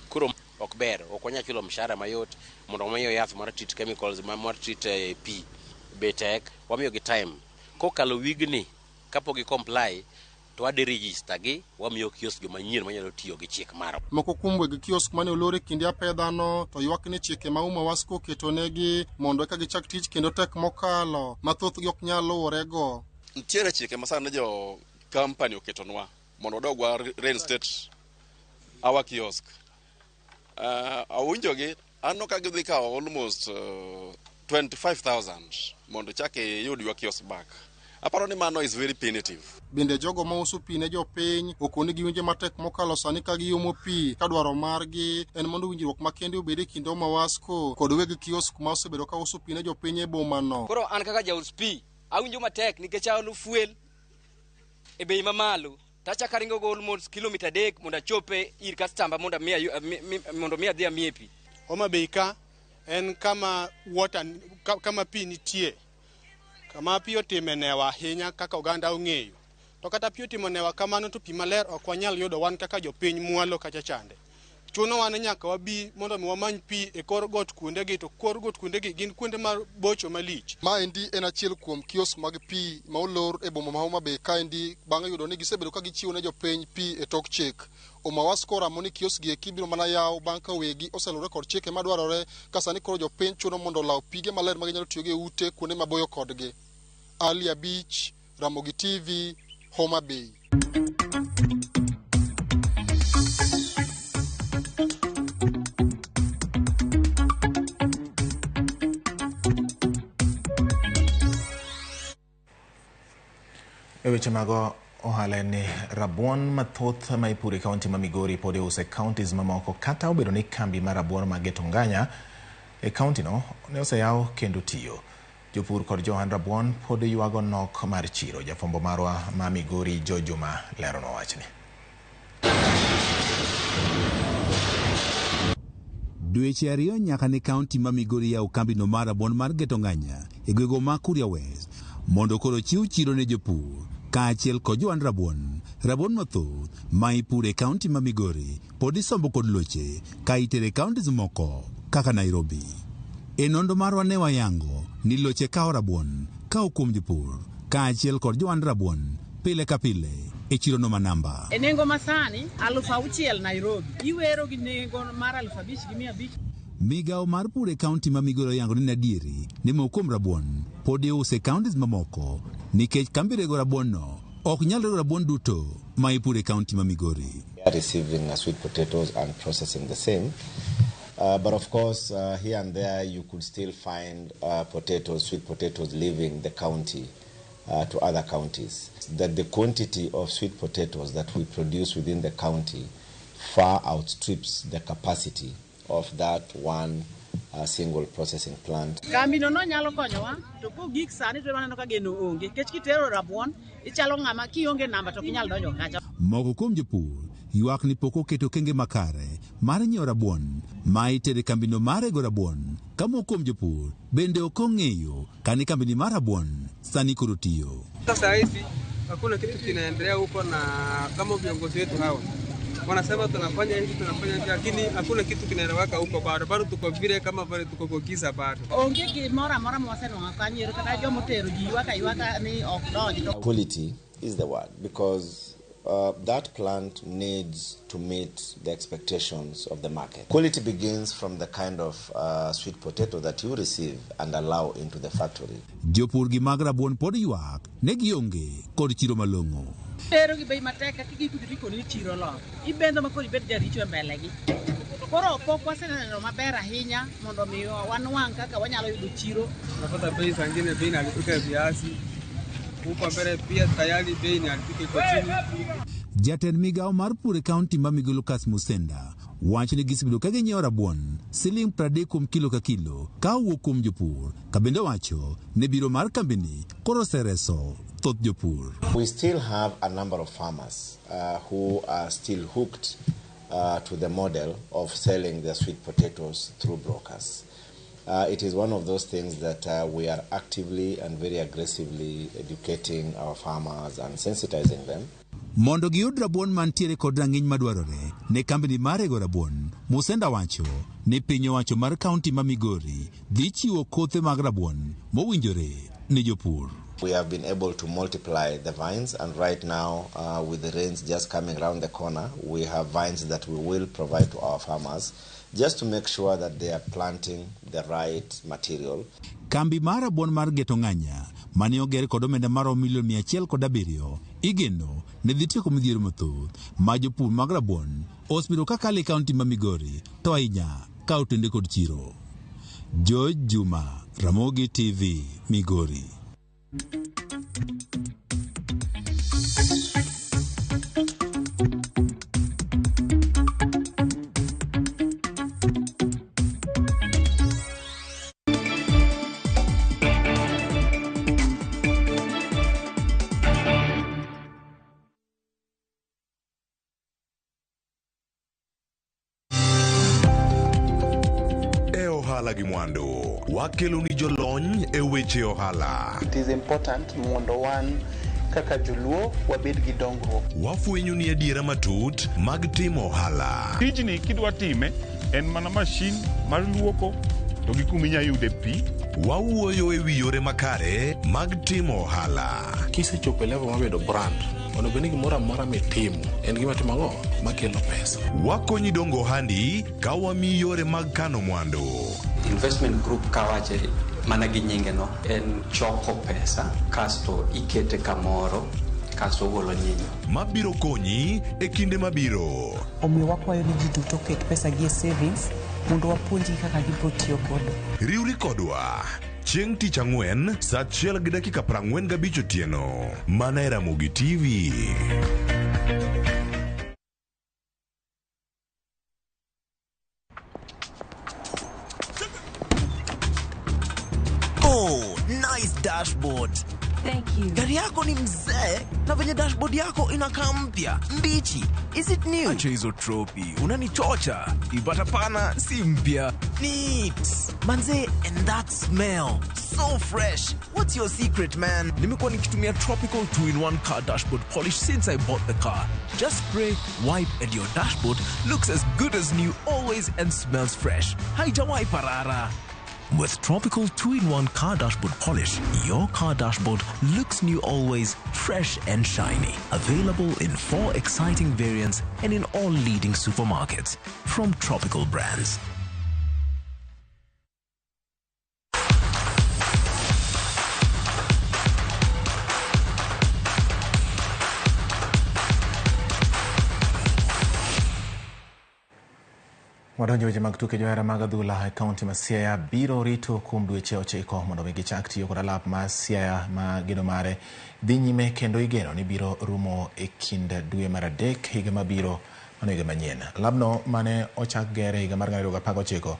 Koro ok ber, ok wanyal chulo mshahara mayot mondo wamiyo yath mar treat chemicals mar treat pi be tek. Wamiyogi time. Kokalo wigni kapok gi comply To wadhi register gi, wamiyo kiosk joma nyien manyalo tiyo gi chik marwa. Moko kuom weg kiosk mane olor e kinde apedhano to ywak ni chike ma Uma Wasco oketonegi mondo eka gichak tich kendo tek mokalo ma thothgi ok nyal luworego. Nitiere chike ma sani jo company oketonwa mondo wadog wa reinstate our kiosk. Awinjogi aneno ka gidhi kawo almost 25,000 mondo chak iyud your kiosk back. Aparo ni mano is very punitive. Bende jogo mauso pi ne jopiny okoni giwinjo matek mokalo sani ka giomo pi ka dwaro margi en mondo winjruok makende obed e kind Uma Wasco kod weg kiosk ma osebedo ka uso pi ne jopiny e bomano. Koro an kaka jaus pi awinjo matek nikech aolo fuel e bei mamalo tachako aringo go almost kilomita 3 mondo achope ir kastamba mondo mi adhi amie pi. Homa Bay ka en kama water kama pi nitie. Kama pi otime newa ahinya kaka oganda ong'eyo. To kata pi otimo newa kamano to pi maler ok wanyal yudo wan kaka jopiny mwalo kacha chande. Chuno wan nyaka wabi mondo mi wamany pi e kor got kuondegi to kor got kuondegi gin kuonde mabocho malich. Maendi en achiel kuom kiosk mag pi ma olor e boma ma Homa Bay kaendi bang' yudo ni gisebedo ka gichiwo ne jopiny pi e tok chik. Uma Wasco oramo ni kiosk gi eki biro mana yaw bang' ka wegi oselure kod chike madwarore ka sani koro jopiny chuno mondo olaw pige maler ma ginyalo tiyogo e ute kuonde maboyo kodgi. Ali Abich, Ramogi TV, Homa Bay. E weche mag ohala en ni rabuon mathoth ma ipuro e kaunti ma Migori pod iuso e counties mamoko kata obedo ni kambi mar rabuon ma Getonganya e kaunti no ne oseyaw kendo tiyo. Jopur kod johand rabuon pod ywago nok mar chiro. Jafwambo marwa ma Migori Joe Juma leronwa wachni. Dweche 2 nyaka ne kaunti ma Migori yaw kambino mar rabuon mar Getonganya e gwego ma Kuria West mondo koro chiw chiro ne jopur kaachiel kod johand rabuon. Rabuon mathoth ma ipuro e kaunti ma Migori pod isombo kod loche ka itere counties moko kaka Nairobi. E nonro marwa ne wayango ni loche kawo rabuon kawo kuom jopur kaachiel kod johand rabuon pile ka pile e chirono ma namba. E nengo masani 6,000 Nairobi iwero gi nengo mar 5,500. Migawo mar pur e kaunti ma Migori oyango ni adieri ni moko kuom rabuon pod iuso e counties mamoko nikech kambi rego rabuon no ok nyal rego rabuon duto ma ipuro e kaunti ma Migori. We are receiving sweet potatoes and processing the same. But of course, here and there you could still find potatoes, sweet potatoes leaving the county to other counties. That the quantity of sweet potatoes that we produce within the county far outstrips the capacity of that one single processing plant. Kambi no nyalo konyowa to kogik sani to waneno ka geno onge nikech kitero rabuon ichalo ng'ama kionge namba to kinyal donjo kacha. Moko kuom jopur ywak ni pok oketo okenge makare mar nyiewo rabuon ma itere kambino mar rego rabuon ka moko kuom jopur bende ok ong'eyo kani kambini mar rabuon sani koro tiyo. Sasa hivi hakuna kitu kinaendelea huko, na kama viongozi wetu hawa wanasema tunafanya hivi tunafanya hivi, lakini hakuna kitu kinaeleweka huko bado. Bado tuko vile kama vile tuko kwa giza bado. Onge gimoro amora mwasenwang'o kanyo kata jomotero ji ywak aywaka ni ok donj. Quality is the word because that plant needs to meet the expectations of the market. Quality begins from the kind of sweet potato that you receive and allow into the factory. Jopur gi mag rabuon pod ywak ne gionge kod chiro malong'o. Tero gi bei matek kaka gikucho tikoni ni chiro lor. Ibendho ma koro ibed jaricho e mbele gi. Koro pok waseneno maber ahinya mondo mi wanwang' kaka wanyalo yudo chiro. Unapata bei saa ingine bei inaharibika viazi. Huko mbele pia tayari bei inaharibika iko chini. Jatend migawo mar pur e kaunti ma Migori Lucas Musenda wacho ni gisebedo ka ginyiewo rabuon siling 30 kuom kilo ka kilo ka owuok kuom jopur ka bende wacho ni biro mar kambini koro osereso thoth jopur. We still have a number of farmers who are still hooked to the model of selling their sweet potatoes through brokers. It is one of those things that we are actively and very aggressively educating our farmers and sensitizing them. Mondo giyud rabuon mantiere kod rang'iny madwarore ne kambini mar rego rabuon, Musenda wacho ni piny owacho mar kaunti ma Migori dhi chiwo kothe mag rabuon mowinjore ne jopur. We have been able to multiply the vines, and right now, with the rains just coming round the corner, we have vines that we will provide to our farmers just to make sure that they are planting the right material. Kambi mar rabuon mar Geto Ng'anya mane oger kod omenda maromo milion 107 igeno ne dhi tieko midhiero mathoth ma jopur mag rabuon osebedo ka kalo e kaunti ma Migori to ahinya ka otende kod chiro. George Juma, Ramogi TV, Migori. E ohala gi mwandu, wakelo ni jolony e weche ohala. It is important mondo wan kaka joluo wabed gi dongruok. Wafwenyo ni adiera matut mag timo ohala. Tijni kidwa time en mana mashin mar luoko to gi kuma inya yude pi. Wawuoyo e wi yore makare mag timo ohala. Kisechopo e level mar bedo brand, onego bed ni gimoro amora mitimo en gima timo ang'o makelo pesa. Wakonyi dongo ohandi ka wamiyi yore mag kano mwandu. Investment group kawache mana gi nyinge no en choko pesa kasto ikete kamoro kasto ogolo nyinyo. Mabiro konyi e kinde mabiro. Omiyo wakwayo ni ji duto oket pesa gi e savings mondo wapuonjgi kaka gibiro tiyo godo. Riwri kodwa chieng' tich ang'wen saa 1:45 otieno mana e Ramogi TV. Oh, nice dashboard. Thank you. Gari yako ni mzee na venye dashboard yako inakaa mpya, mbichi. Is it new? Acha hizo tropi, unanichocha. Ipata pana si mpya. Neat. Manze, and that smell. So fresh. What's your secret, man? Nimekuwa nikitumia Tropical 2-in-1 car dashboard polish since I bought the car. Just spray, wipe and your dashboard looks as good as new always and smells fresh. Haijawahi parara. With Tropical 2-in-1 car dashboard polish, your car dashboard looks new always, fresh and shiny. Available in 4 exciting variants and in all leading supermarkets. From Tropical Brands. Wadonjo weche mag tuke. Johera mag adhula e kaunti ma Siaya biro rito kuom dweche 9 mondo mi gichak tiyo kod alap mar Siaya ma gedo mare dhi nyime kendo igeno ni biro rumo e kind dwe mar 3 higa mabiro, mano higa manyien. Alabno mane ochak gere higa mar 2019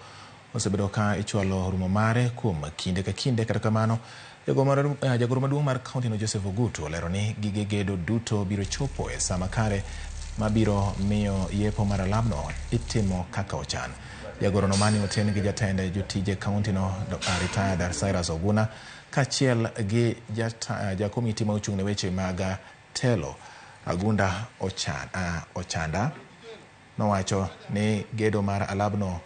osebedo ka ichwalo rumo mare kuom kinde ka kinde. Kata kamano, jagoro maduong' mar kaunti no Joseph Ogutu olero ni gige gedo duto biro chopo e saa makare mabiro miyo yepo mar alabno itimo kaka ochan. Jagoro no mane oten gi jatend jotije kaunti no retired Cyrus Oguna kaachiel gi jakomiti ma ochung' ne weche mag telo Agunda Ochanda nowacho ni gedo mar alabno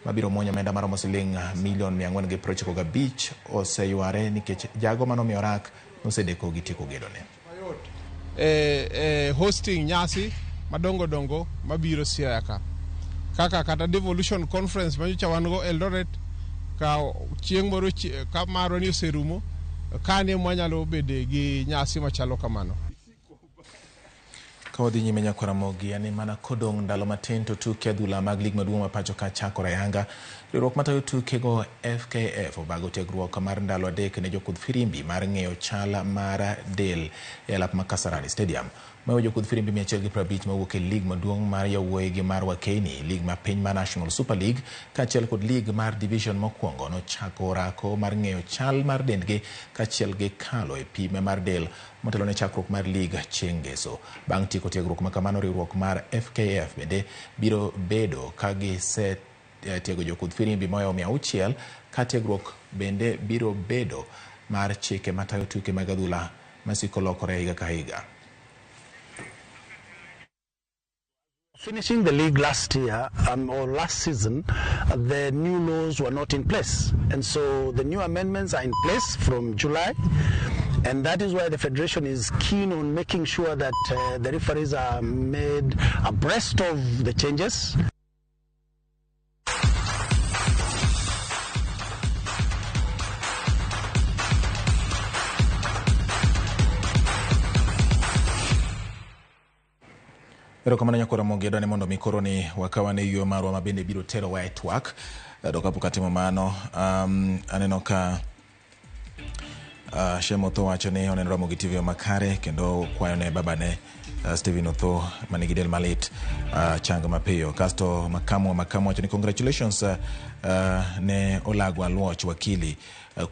mabiro muonyo omenda maromo siling milion 495 oseyware nikech jago manomiyo rak nosedeko gi tieko gedone. Hosting nyasi madongo dongo mabiro Siaya ka kaka kata devolution conference manyocha wan go Eldoret ka chieng' moro ka marwa ni oserumo kane mwanyalo bede gi nyasi machalo kamano. Ka wadhi nyime nyakwara Ramogi, yani mana kodong' ndalo matin to tuke adhula mag lig maduong' ma pacho ka chakore ayanga. Riwruok matayo tukego FKF obago tiegruok mar ndalo 3 ne jokudh firimbi mar ng'eyo chal mar del e alap ma Kasarani Stadium. Mayo jokudh firimbi 150 mawuok e lig maduong' mar yawuoyi gi mar Wakeini, lig ma piny mar National Super League kaachiel kod lig mar division mokwongo nochako orako mar ng'eyo chal mar dendgi kaachiel gi kalo e pim mar del motelo ne chakruok mar lig chieng' ngeso. Bang' tieko tiegruok ma kamano, riwruok mar FKF bende biro bedo ka gise tiego jokudh firimbi moyo 600 ka tiegruok bende biro bedo mar chike matayo tuke mag adhula masiko lokore higa ka higa. Finishing the league last year or last season, the new laws were not in place. And so the new amendments are in place from July. And that is why the federation is keen on making sure that the referees are made abreast of the changes. Erokamano nyakwara Mogedo ni mondo mi koro ni wakawane yo marwa ma bende biro terowa e twak. To kapok atimo mano, aneno ka Shem Otho wacho ni oneno Ramogi TV makare kendo kwayo ne babane Stephen Otho manigi del malit chang mapiyo. Kasto Makamu wacho ni congratulations ne Olago Aluoch wakili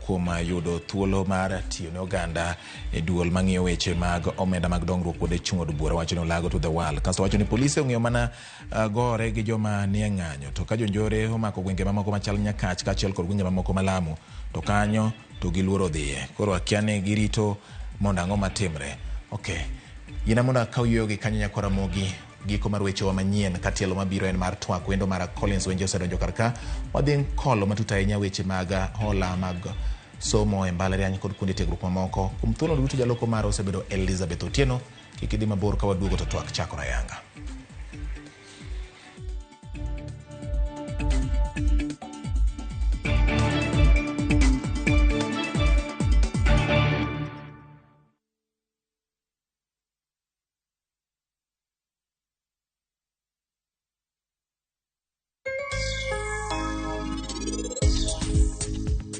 kuom yudo thuolo mar tiyo ne oganda e duol mang'iyo weche mag omenda mag dongruok kuonde chung' od bura. Wacho ni Olago to the world. Kasto wacho ni polise ong'iyo mana gore gi joma nie ng'anyo, to ka jonjore omako gwenge mamoko machal Nyakach kaachiel kod gwenge mamoko Malamu, to kanyo to giluoro dhiye. Koro akia ni girito mondo ang'o matimre. Okay, yina mondo akaw yueyo gi kanyo nyakwara Ramogi. Giko mar wechewa manyien ka tielo mabiro en mar twak. Wendo mara Collins Wenje osedonjo kar ka. Wadhi kolo matut ahinya weche mag hola mag somo e mbalariany kod kuonde tiegruok mamoko. Kuom thuolo duto jaloko mara osebedo Elizabeth Otieno. Kik idhi mabor ka waduogo to twak chakore ayanga.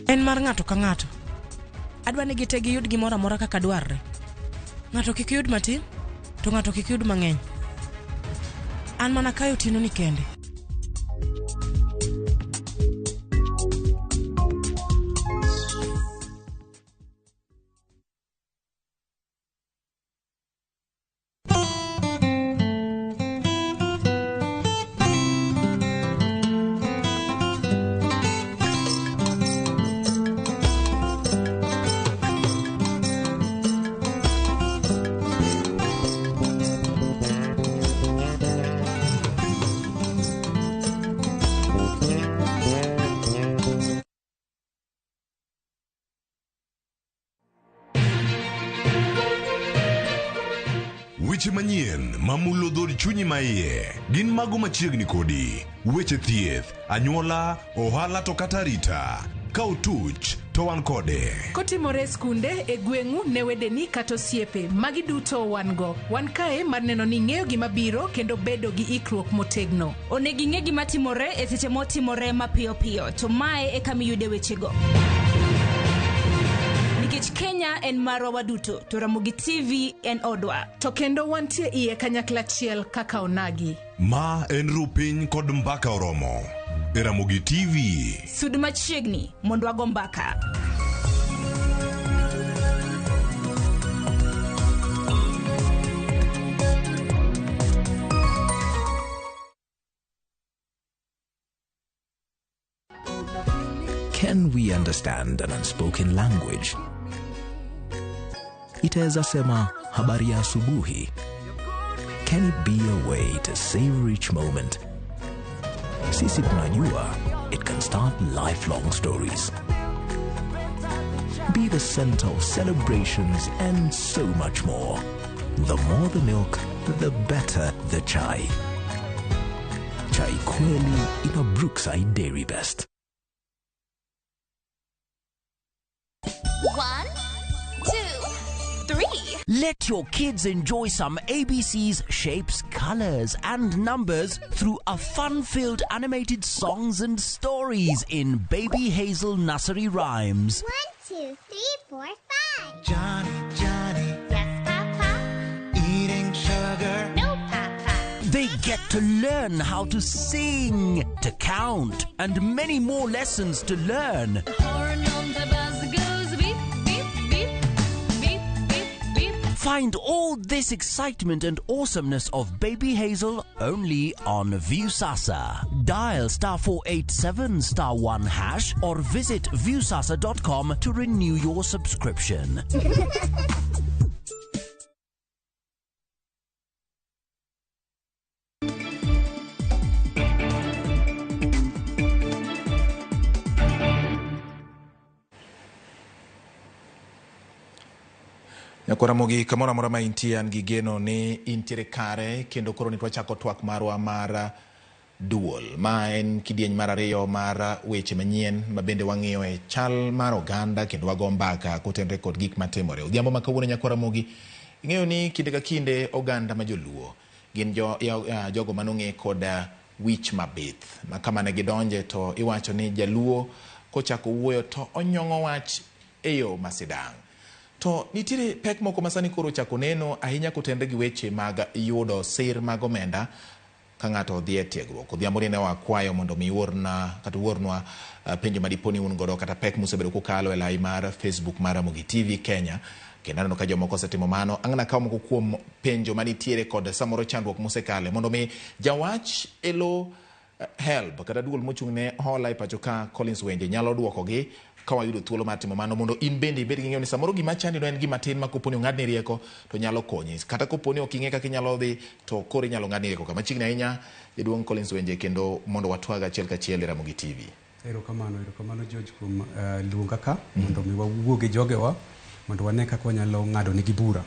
En mar ng'ato ka ng'ato. Adwa ni gite giyud gimoro amora kaka dwarre. Ng'ato kik yud matin, to ng'ato kik yud mang'eny. An mana kayo otieno ni kende. Weche manyien mamulo dhood chunyi maiye gin mago machiegni kodi. Weche thieth, anyuola, ohala to kata arita. Ka otuch to wan kode. Kotimore e skunde, e gweng'u, ne wedeni kata osiepe, magi duto wan go. Wan kae mar neno ni ing'eyo gima biro kendo bedo gi ikruok motegno. Onego ing'e gima timore e seche motimore mapiyo piyo, to mae e kama iyude wechego. Nikech Kenya en marwa waduto, to Ramogi TV en odwa. To kendo wantie iye kanyakla achiel kaka onagi. Ma en Rupiny kod Mbaka Oromo e Ramogi TV. Sud machiegni mondo wago mbaka. Can we understand an unspoken language? Itaweza sema habari ya asubuhi. Can it be a way to savor each moment? Sisi tunajua it can start lifelong stories. Be the center of celebrations and so much more. The more the milk, the better the chai. Chai kweli ina Brookside Dairy Best. 1, 2, 3. Let your kids enjoy some ABCs, shapes, colors, and numbers through a fun-filled animated songs and stories in Baby Hazel Nursery Rhymes. 1, 2, 3, 4, 5. Johnny, Johnny. Yes, Papa. Eating sugar. No, Papa. They get to learn how to sing, to count, and many more lessons to learn. The horn on the bus goes beep, beep, beep, beep, beep, beep. Find all this excitement and awesomeness of Baby Hazel only on Viusasa. Dial *487*1# or visit viusasa.com to renew your subscription. Nyakwar Ramogi kamoro amora ma intie an gi geno ni intiere kare kendo koro ni twachako twak marwa mar duol. Ma en kidieny mar ariyo mar weche manyien ma bende wang'iyo e chal mar oganda kendo wago mbaka kotenore kod gik matimore. Odhiambo ma kawuono Nyakwar Ramogi, ing'eyo ni kinde ka kinde oganda ma joluo gin jogo manong'e kod wich mabith. Ma kama ne gidonje to iwacho ni jaluo kochako wuoyo to onyong'o wach e yo masidang'. To nitiere pek moko ma sani koro ochako neno ahinya kotenore gi weche mag yudo sir mag omenda ka ng'ato odhi e tiegruok. Odhiambo ni ne wakwayo mondo mi uorna kata uornwa penjo ma dipo ni un godo kata pek musebedo kukalo e lai mar Facebook mar Ramogi TV Kenya. Kendo aneno ka jomoko osetimo mano. Ang' nakaw moko kuom penjo manitiere kod samoro chandruok musekale mondo mi jawach elo HELB kata duol mochung' ne hola e pacho ka Collins Wenje nyalo duokogi ka wayudo thuolo mar timo mano mondo in bende ibed gi ng'eyo ni samoro gima chandi no en gima tin ma kopo ni ong'adni rieko to nyalo konyi. Kata kopo ni ok ing'e kaka inyalo dhi to koro inyalo ng'adni rieko. Kama chiegni ahinya jaduong' Collins Wenje kendo mondo watwag achiel kachiel e Ramogi TV. Erokamano, erokamano George kuom luonga ka mondo mi wawuo gi jogewa mondo wane kaka wanyalo ng'ado negi bura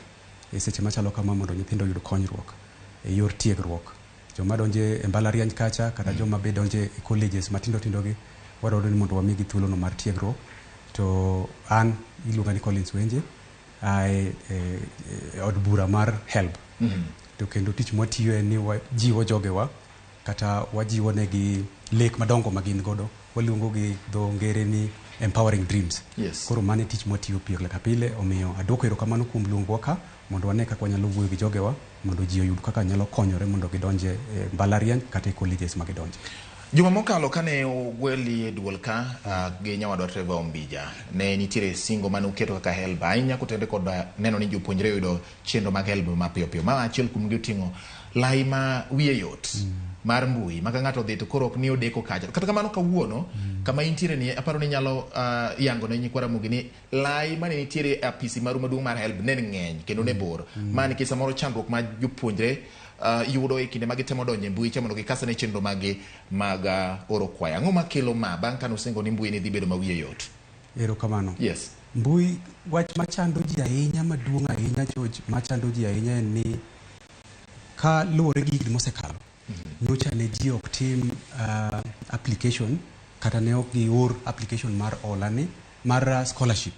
e seche machalo kama mondo nyithindo oyud konyruok e yor tiegruok. Joma donje e mbalariany kacha kata joma be donje e colleges matindo tindo gi wadwaro ni mondo wamigi thuolo no mar tiegruok. To an iluonga ni Collins Wenje ae e od bura mar HELB. To kendo tich mwatiyo en ni wajiwo jogewa kata wajiwo negi lek madongo ma gin godo waluongo gi dho ngere ni empowering dreams. Yes. Koro mano e tich mwatiyo pile ka pile, omiyo aduoko erokamano kuom luongowa ka mondo wane kaka wanyalo wuoyo gi jogewa mondo ji oyud kaka nyalo konyore mondo gidonje e mbalariany kata e colleges ma gidonje. Juma mokalo kane ogweli e duol ka gi nyawadwa Trevor Ombija, ne nitiere singo mane uketo kaka HELB ahinya kotenore kod neno ni jopuonjre oyudo chenro mag HELB mapiyo piyo. Ma achiel kuom gi oting'o lai ma wiye yot mar mbui ma ka ng'ato odhi to koro ok ni odeko kacha. Kata kamano kawuono kama intiere ni aparo ni inyalo yango ne nyikwa Ramogi ni lai mane nitiere e apisi maru maduong' mar HELB ne ng'eny kendo ne bor. Ma nikech samoro chandruok ma jopuonjre yudo e kinde ma gitemo donjo e mbui cha mondo gikasa ne chenro mag-gi mag oro kwayo. Ang'o makelo ma bang' kane usingo ni mbui ne dhi bedo ma wiye yot? Erokamano. Yes. Mbui wach machando ji ahinya maduong' ahinya George, machando ji ahinya en ni ka luwore gi higni mosekalo, nyocha ne ji ok tim application kata ne ok gior application mar hola ni mar scholarship.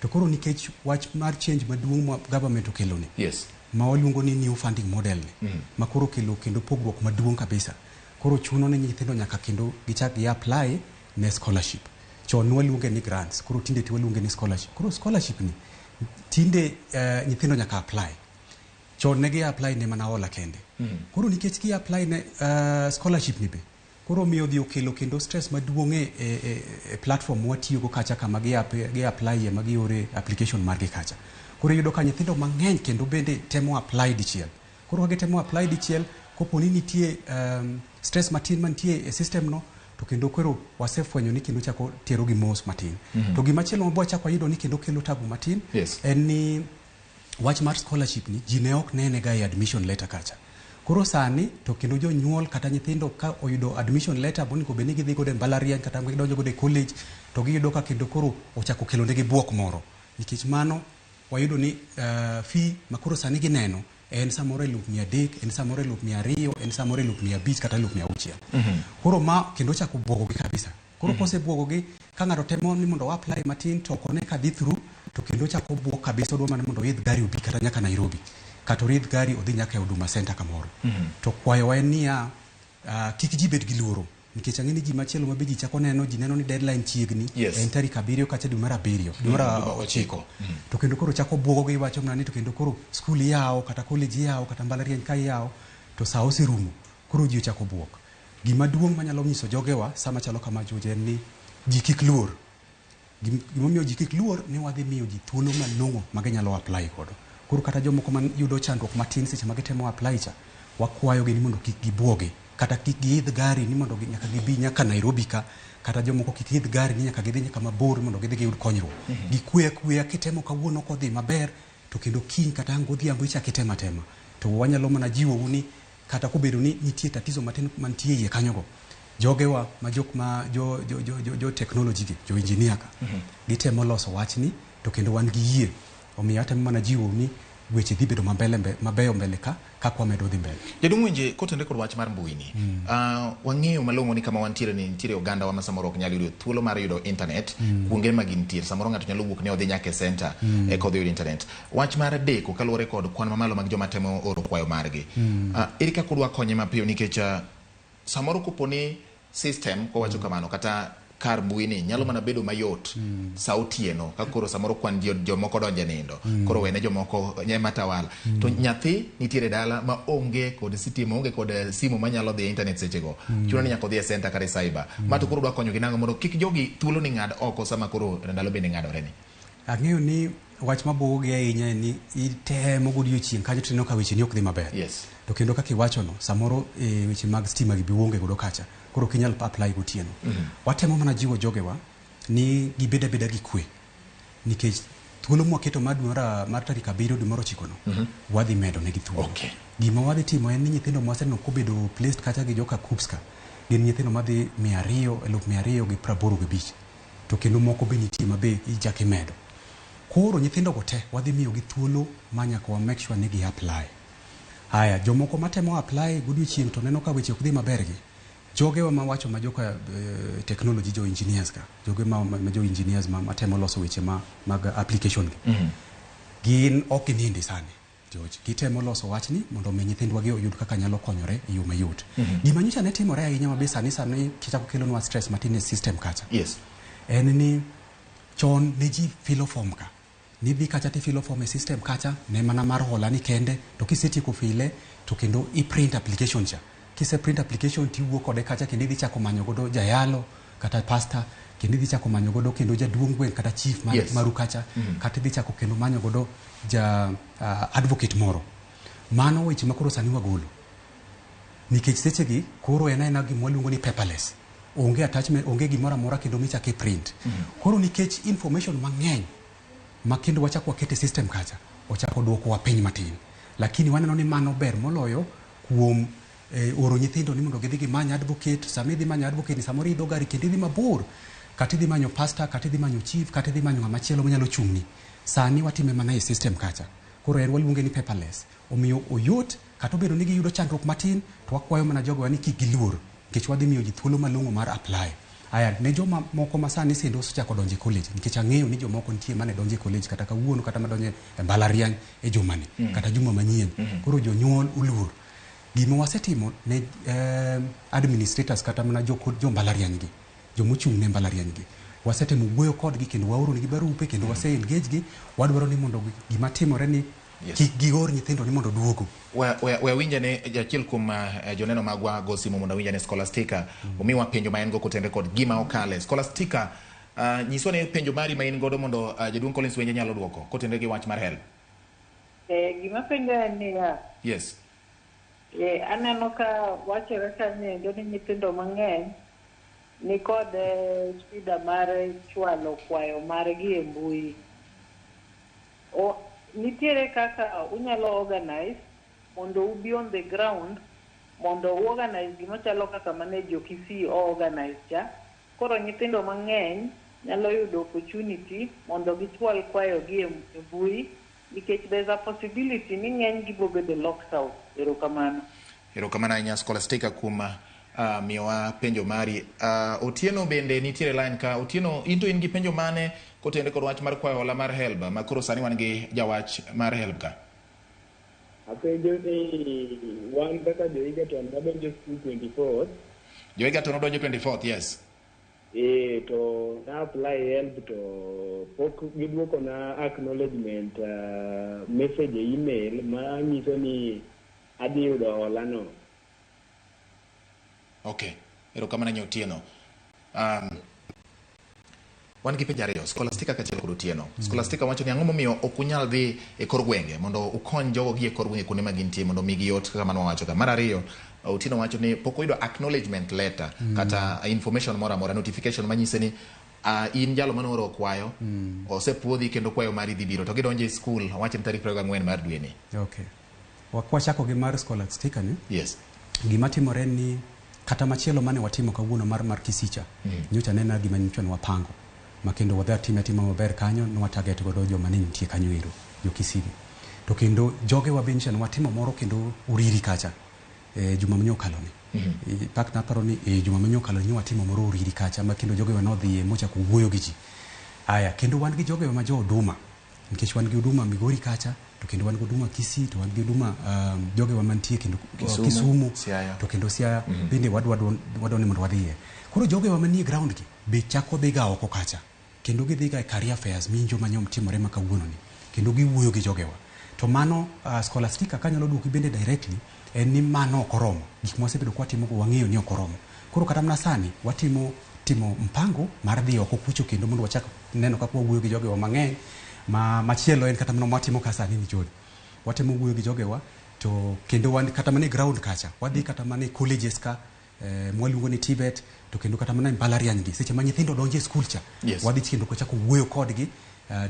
To koro nikech wach mar change maduong' ma government okelo ni, Yes. ma waluongo ni new funding model ni, ma koro okelo kendo pogruok maduong' kabisa. Koro chuno ni nyithindo nyaka kendo gichak gi apply ne scholarship. Chon ne waluonge ni grants, koro tinde to waluonge ni scholarship. Koro scholarship ni tinde nyithindo nyaka apply. Chon ne gi apply ne mana hola kende. Koro nikech gi apply ne scholarship ni be, koro miyo dhi okelo kendo stress maduong' e platform mwatiyogo kacha kama gi apply e ma giore application margi kacha. Koro iyudo ka nyithindo mang'eny kendo bende temo apply dichiel. Koro ka gitemo apply dichiel, kopo ni nitie stress matin mantie e system no, to kendo koro wasefwenyo ni kendo chako tero gi mos matin. To gimachielo ma wachako wayudo ni kendo kelo tabu matin, Yes. en ni wach mar scholarship ni ji ne ok nene ga e admission letter kacha. Koro sani to kendo jonyuol kata nyithindo ka oyudo admission letter monego bed ni gidhi godo e mbalariany kata gidonjo godo e college, to giyudo ka kendo koro ochako kelo negi buok moro. Nikech mano wayudo ni fee ma koro sani gineno en samoro 300,000, en samoro 200,000, en samoro 500,000 kata 600,000. Koro ma kendo ochako buogogi kabisa. Koro kosebuogogi, ka ng'ato temo ni mondo apply matin to ok one ka dhi through, to kendo ochako buok kabisa, odwa mana mondo oidh gari obi kata nyaka Nairobi, kata oidh gari odhi nyaka e Huduma Center kamoro. To kwayowa en niya, kik ji bed gi luoro, nikech ang'e ni ji machielo ma be ji chako neno, ji neno ni deadline chiegni, Yes. en tarik 7 kacha dwe mar 7, dwe mar 9. To kendo koro chako buogogi, iwacho mana ni to kendo koro skul iyawo, kata college iyawo, kata mbalariany ka iyawo, to sa oserumo, koro ji ochako buok. Gima duong' manyalo nyiso jogewa sama chalo kama George en ni ji kik luor. Gimomiyo ji kik luor ni wadhi miyo ji thuolo malong'o ma ginyalo apply godo. Koro kata jomoko ma yudo chandruok matin seche ma gitemo apply cha, wakwayogi ni mondo kik gibuogi, kata kik giidh gari ni mondo nyaka gibi nyaka Nairobi ka, kata jomoko kik idh gari ni nyaka gidhi nyaka mabor mondo gidhi giyud konyruok. Gikwe akweya, kitemo kawuono kodhi maber, to kendo kiny kata ang' godhiambo ichak itemo atema. To wanyalo mana jiwou ni kata kobedo ni nitie tatizo matin mantie iye kanyogo, jogewa ma jok ma jo, jo, jo, jo, jo technology gi, jo engineer ka, gitemo loso wachni, to kendo wan gi yie Omiyo atemo mana jiwo ni weche dhi bedo mambele mabeyo mbele ka kaka wamedo dhi mbele. Jaduong' Wenje, kotenore kod wach mar mbui ni, wang'eyo malong'o ni kama wantiere ni nitiere oganda wa ma samoro ok nyal yudo thuolo mar yudo internet kuonde ma gintiere. Samoro ng'ato nyalo wuok ni odhi nyaka e center eka odhi yudo internet. Wach mar deko kaluwore kod kwan mamalo mag joma temo oro kwayo margi. Ere kaka udwa konye mapiyo nikech samoro kopo ni system kowacho kamano kata kar mbui ni nyalo mana bedo mayot sa otieno ka koro samoro kwan jomoko donje nindo koro wene jomoko ema tawala to nyathi nitiere dala ma onge kod sitima, onge kod simu manyalo dhi e internet sechego chuno ni nyaka odhi e center kata e cyber ma to koro dwa konyogi nang'o mondo kik jogi thuolo ni ng'ad oko sama koro ndalo bende ng'adore ni. Ang'eyo ni wach mabuogogi ahinya en ni itemo godiochieng' kanyo to ineno ka weche ni ok dhi maber. To kendo kaka iwachono, samoro weche mag stima gi be uonge godo kacha. Koro ok inyal apply gotieno. Watemo mana jiwo jogewa ni gibed abeda gi kwe. Nikech thuolo mwaketo mar dwe mar tarik 7 dwe mar 9 no, wadhi medo negi thuolo. Gima wadhi timo en ni nyithindo mwaseneno kobedo placed kacha gi joka KUCCPS ka, gin nyithindo madhi 200, 285,000. To kendo moko be nitie ma be ichako imedo. Koro nyithindo go te wadhi miyogi thuolo ma nyaka wa make sure ni gi apply. Haya, jomoko matemo apply godiochieng' to neno ka weche ok dhi maber gi. Jogewa mawacho ma joka technology, jo engineers ka, joge ma jo engineers ma matemo loso weche ma mag application gi. Gin ok ginindi sani. George, gitemo loso wachni mondo omi nyithindwa gi oyud kaka nyalo konyore e yo mayot. Gima nyocha ne timore ahinya mabe sani sani kichako kelonwa stress matin e system kacha. En ni chon ne ji filo form ka. Nidhi kacha tifilo form e system kacha, ne mana mar hola ni kende, to kisetieko file to kendo i print application cha. Kise print application tiwuok kode kacha kendo idhi chako manyo godo jayalo kata pastor, kendo idhi chako manyo godo kendo jaduong' gweng' kata chief maru kacha, kata idhi chako kendo manyo godo ja advocate moro. Mano weche ma koro sani wagolo. Nikech sechegi koro en aena gima waluongo ni paperless. Onge attachment, onge gimoro amora kendo michako i print. Koro nikech information mang'eny ma kendo wachako wakete e system kacha, ochako duokowa piny matin. Lakini waneno ni mano ber moloyo kuom oro nyithindo ni mondo gidhi gimany advocate. Sama idhi manyo advocate ni samoro idho gari kendo idhi mabor, kata idhi manyo pastor, kata idhi manyo chief, kata idhi manyo ng'ama chielo manyalo chung'ni. Sani watime mana e system kacha. Koro en waluonge ni paperless. Omiyo oyot, kata obedo ni giyudo chandruok matin, to wakwayo mana jogowa ni kik giluor, nikech wadhi miyo ji thuolo malong'o mar apply. Aya, ne joma moko ma sani sendo osechako donjo e college, nikech ang'eyo ni jomoko nitie mane donjo e college kata kawuono kata madonjo e mbalariany e jumani, kata juma manyien. Koro jonyuol oluor. Gima wasetimo ne administrators kata mana jo mbalariany gi, jomochung' ne mbalariany gi, wasetemo wuoyo kodgi kendo waoro negi barupe kendo wase engage gi. Wadwaro ni mondo gima timore ni kik gior nyithindo ni mondo duogo. We awinj ane achiel kuom joneno magwa go simu mondo awinj ane Scholastica. Omiwa penjo ma en go kotenre kod gima okale. Scholastica, nyiswa ne penjo mari ma in godo mondo jaduong' Collins Wenje nyalo duoko kotenre gi wach mar HELB. Gima penjo en niya. Aneno ka wachore kanyo ni nyithindo mang'eny ni kod shida mar chwalo kwayo margi e mbui. Nitiere kaka unyalo organize mondo ubi on the ground mondo uorganize gima chalo kaka mane jo Kisii organize cha. Koro nyithindo mang'eny nyalo yudo opportunity mondo gichwal kwayo gi e mbui nikech there's a possibility ni ng'eny gi bo bedo locked out. Erokamano. Erokamano ahinya Scholastica kuom miyowa penjo mari. Otieno bende nitiere line ka. Otieno, in to in gi penjo mane kotenre kod wach mar kwayo hola mar HELB ma koro sani wan gi jawach mar HELB ka? Apenjo ni wan kaka jo Egerton wadonjo school 24th. Jo Egerton odonjo 24th, yes. To na apply HELB to pok giduoko na acknowledgement message e email ma nyiso ni adhi yudo hola no. Okay, erokamano ahinya Otieno. Wan gi penjo ariyo, Scholastica kaachiel kod Otieno. Scholastica wacho ni ang'o momiyo ok unyal dhi e kor gwenge mondo ukony jogo gi e kor gwenge kuonde ma gintie mondo omigi yot kaka mano wawacho ka. Mar ariyo, Otieno wacho ni pok oyudo acknowledgement letter kata information moro amora, notification manyise ni in jalo mane oro kwayo, osepuodhi kendo kwayo mari dhi biro. To gidonjo e school, owacho ni tarik 24 mar dwe ni. Okay. Wakwachako gi mar Scholastica ni. Gima timore ni kata machielo mane watimo kawuono mar Kisicha, nyocha nena gima nyocha ne wapango ma kendo wadhi atime atima maber kanyo, ne watarget godo joma ne nitie kanyo ero. Jo Kisii. To kendo jogewa be nyicha ne watimo moro kendo Uriri kacha e juma manyo okalo ni. Pak naparo ni e juma manyo okalo ni watimo moro Uriri kacha ma kendo jogewa nodhiye mochako wuoyo gi ji. Aya, kendo wan gi jogewa ma jo Huduma. Nikech wan gi Huduma Migori kacha, to kendo wan gi Huduma Kisii, to wan gi Huduma jogewa mantie kendo Kisumu, Kisumu Siaya. To kendo Siaya bende wadwa ni mondo wadhiye. Koro jogewa manie ground gi be chako dhiga oko kacha. Kendo gidhiga e career fairs minjo manyom timore ma kawuono ni. Kendo giwuoyo gi jogewa. To mano Scholastica kanyalo duoki bende directly en ni mano ok oromo. Gik mwasebedo kwatimo go wang'eyo ni ok oromo. Koro kata mana sani watimo timo mpango mar dhi oko kucho kendo mondo wachak neno kaka wawuoyo gi jogewa mang'eny. Ma machielo en kata mana mwatimo ka sani ni John. Watemo wuoyo gi jogewa to kendo wan kata mana e ground kacha. Wadhi kata mana e colleges ka mwaluongo ni TVET to kendo kata mana e mbalariany gi. Seche ma nyithindo donjo e school cha, wadhi kendo kwachako wuoyo kodgi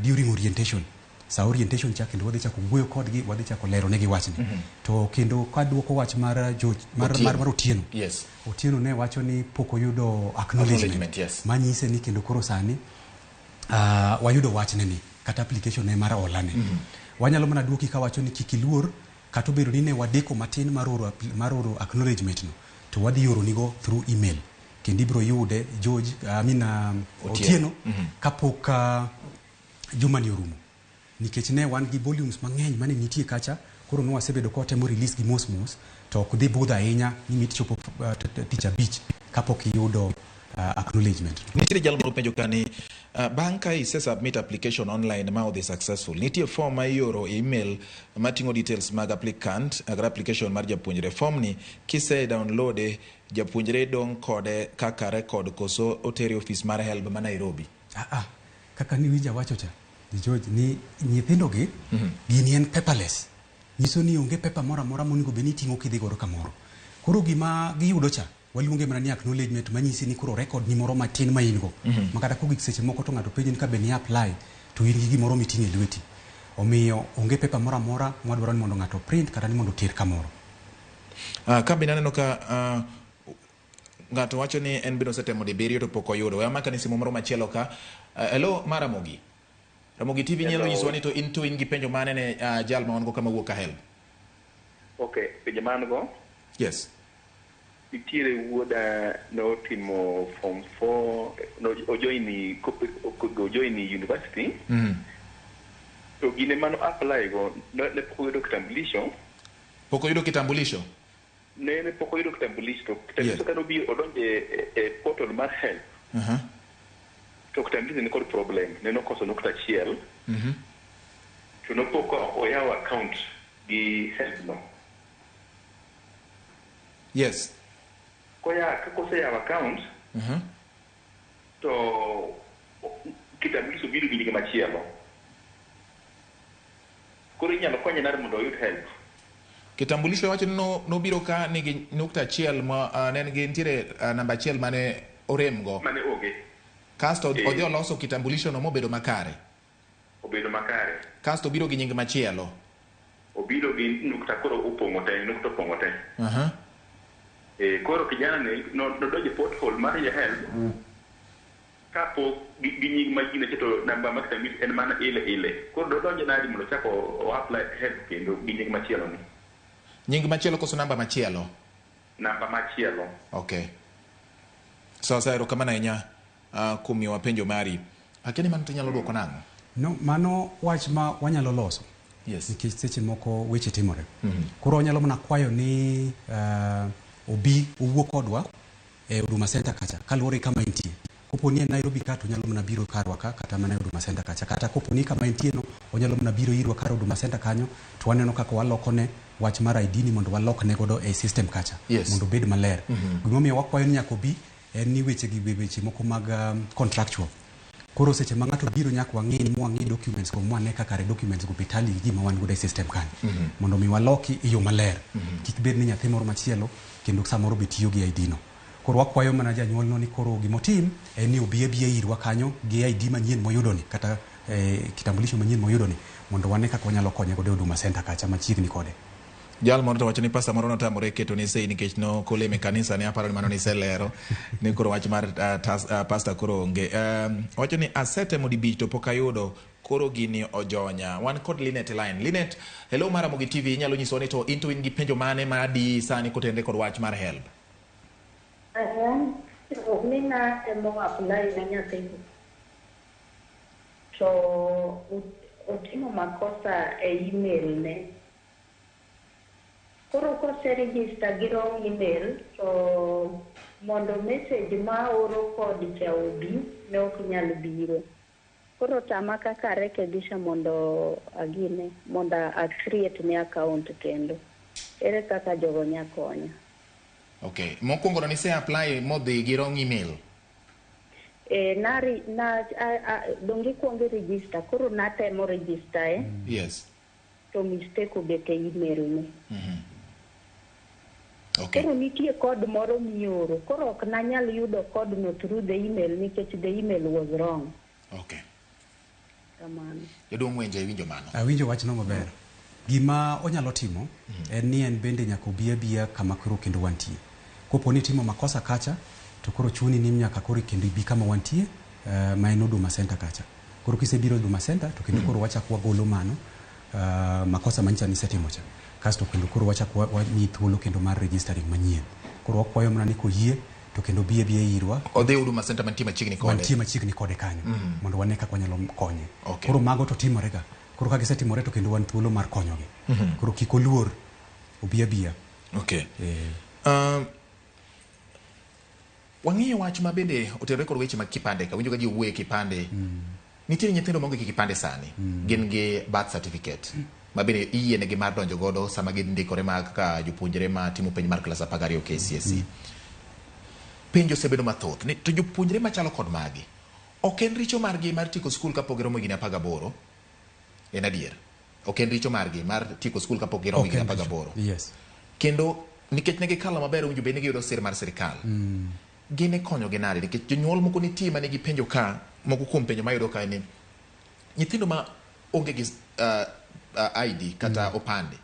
during orientation. Sa orientation cha kendo wadhi chako wuoyo kodgi, wadhi chako lero negi wachni. To kendo kaduoko wach mar George, mar Otieno. Otieno ne wacho ni pok oyudo acknowledgement. Manyise ni kendo koro sani wayudo wachne ni kata application ne mar hola ne. Wanyalo mana duoki kawacho ni kik iluor kata obedo ni ne wadeko matin mar oro acknowledgement no to wadhi oro nigo through email. Kendo ibiro yude George, Otieno kapok juma ni orumo. Nikech ne wan gi volumes mang'eny mane nitie kacha, koro ne wasebedo ka watemo release gi mos mos, to ok dhi budho ahinya ni mit chopo tich abich kapok iyudo acknowledgement. Nitiere jal moro penjo ka ni bang' ka ise submit application online ma odhi successful, nitie form ma ioro e email mating'o details mag applicant, kata application mar japuonjre. Form ni kise download japuonjre dong' kode kaka record koso otere ofis mar HELB ma Nairobi? Kaka niwinjo awacho cha, George, ni nyithindo gi gini en paperless. Nyiso ni onge paper moro amora monego bed ni iting'o kidhi godo kamoro. Koro gima giyudo cha, waluonge mana ni acknowledgement manyisi ni koro record ni moro matin ma in go. Ma kata kogik seche moko to ng'ato penji ni ka be ni apply to in gi gimoro miting'o e lweti. Omiyo onge paper moro amora mwadwaro ni mondo ng'ato print kata ni mondo oter kamoro. Ka bende aneno ka ng'ato wacho ni en bende osetemo dibiriyo to pok oyudo. We amaka ni simu moro machielo ka. Hello, ma Ramogi. Ramogi TV nyalo nyisowa ni to in gi penjo mane ne jal ma wan go kama wuok ka HELB? Okay, penjo ma an go. Yes. Nitiere wuoda notimo form 4, no ojoini university. To gine mano apply go ne pok oyudo kitambulisho. Pok oyudo kitambulisho? Ne pok oyudo kitambulisho. To kitambulisho kane obiro odonjo e portal mar HELB. To kitambulisho ni kod problem, ne nokoso nukta achiel. To nopok oyawo account gi HELB no. Yes. Koya koseyawo account, to kitambulisho biro gi nying machielo. Koro inyalo konye nade mondo oyud HELB? Kitambulisho wacho ni nobiro ka nigi nukta achiel ma ne en nitiere namba achiel mane oremgo. Mane onge. Kasto odhi oloso kitambulisho no mobedo makare. Obedo makare. Kasto obiro gi nying machielo. Obiro gi nukta koro opong'o te, nukta opong'o te. Koro kijana ni nodonjo e portal mar HELB kapok gi nying ma gine to namba mar kitambulisho en mana ile ile. Koro dodonjo nadi mondo ochak o apply HELB kendo gi nying machielo ni? Nying machielo koso namba machielo? Namba machielo. Okay. Sawa, erokamano ahinya kuom miyowa penjo mari. Akia ni mano to inyalo duoko nang'o? No, mano wach ma wanyalo loso. Yes. Nikech seche moko weche timore. Koro wanyalo mana kwayo ni obi owuo kodwa e Huduma Center kacha kaluwore kama entie. Kopo ni en Nairobi ka to onyalo mana biro karwa ka kata mana e Huduma Center kacha. Kata kopo ni kama entie no onyalo mana biro irwa kar Huduma Center kanyo to waneno kaka walokone wach mar ID ni mondo walokne godo e system kacha. Mondo obed maler. Gimomiyo wakwayo ni nyaka obi en ni weche gi weche moko mag contractual. Koro seche ma ng'ato biro nyaka wang'i ni mwang'i documents go mwane kaka re documents go betali gi gima wan godo e system kanyo. Mondo mi waloki e yo maler. Kik bed ni nyathi moro machielo kendo samoro be tiyo gi ID no. Koro wakwayo mana janyuol no ni koro gimotim en ni obi abiya irwa kanyo gi ID manyien moyudo ni kata kitambulisho manyien moyudo ni mondo wane kaka wanyalo konye godo e Huduma Center kacha machiegni kode. Jal moro to wacho ni pasta moro notamore keto ni sei nikech no koleme kanisa ne aparo ni mano niselero ni koro wach mar pasta koro onge. Wacho ni asetemo dibich to pok ayudo Koro gini ojonya. Wan kod Linet e line. Linet, hello mar Ramogi TV, inyalo nyisowa ni to in to in gi penjo mane ma di sani kotenre kod wach mar HELB? Ni natemo apply ne nyathi to otimo makosa e email ne. Koro kose register gi wrong email to mondo message ma oro kod cha obi ne ok nyal biro. Koro tama kaka rekebisha mondo agine mondo a create ne account kendo. Ere kaka jogo nya konya? Okay. Mokwongo to nise apply modhi gi wrong email. E, nari, na, a, a, donge ikwongo register, koro natemo register Yes. to mistake obet e email ne. Okay. Koro nitie code moro mioro, koro ok nanyal yudo code no through the email nikech the email was wrong. Okay. Kamano. Jaduong' Wenje, iwinjo mano? Awinjo wachno maber. Gima onyalo timo en ni en bende nyaka obi abiya kama koro kendo wantie. Kopo ni itimo makosa kacha, to koro chuni ni nyaka koro kendo ibi kama wantie, ma en Huduma Center kacha. Koro kisebiro Huduma Center to kendo koro wachak wagolo mano makosa manyicha nisetimo cha. Kasto kendo koro wachak wamiyi thuolo kendo mar registering manyien. Koro wakwayo mana ni koyie to kendo bi abiya irwa. Odhi Huduma Center mantie machiegni kode. Mantie machiegni kode kanyo. Mondo wane kaka wanyalo konye. Okay. Koro mago to timore ga. Koro ka gisetimore to kendo wan thuolo mar konyogi. Koro kik oluor, obi abiya. Okay. Wang'iyo wach ma bende otenore kod weche mag kipande ka winjo ka ji wuoye kipande. Nitiere nyithindo maonge gi kipande sani. Gin gi birth certificate. Ma bende iyienegi mar donjo godo sama gindikore ma kaka jopuonjre ma timo penj mar klas 12 KCSE. Penjo osebedo mathoth ni to jopuonjre machalo kod magi ok en richo margi mar tieko skul kapok giromo higni 18. En adier. Ok en richo margi mar tieko skul kapok giromo higni 18. Yes. Kendo nikech ne gikalo maber owinjo bed ni giyudo sir mar sirikal. Gin ikonyogi nade? Nikech jonyuol moko nitie manigi penjo ka, moko kuom penjo mayudo ka ni nyithindo ma onge gi ID kata opande,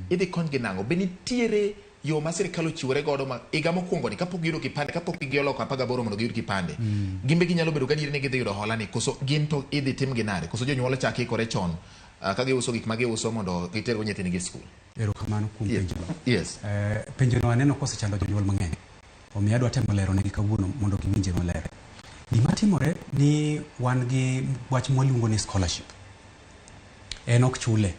idhi konygi nang'o? Be nitiere yo ma sirikal ochiwore godo ma higa mokwongo ni kapok giyudo kipande, kapok gioloko 18 mondo giyud kipande, gin be ginyalo bedo gadier ni gidhi yudo hola ni, koso gin to idhi timgi nade? Koso jonyuol chak ikore chon ka giuso gik ma giuso mondo gitergo nyithindgi e skul? Erokamano kuom penjono. Yes. Penjono aneno kosechando jonyuol mang'eny. Omiyo adwa temo lero negi kawuono mondo giwinje maler. Gima timore ni wan gi wach mwaluongo ni scholarship. En ok chule.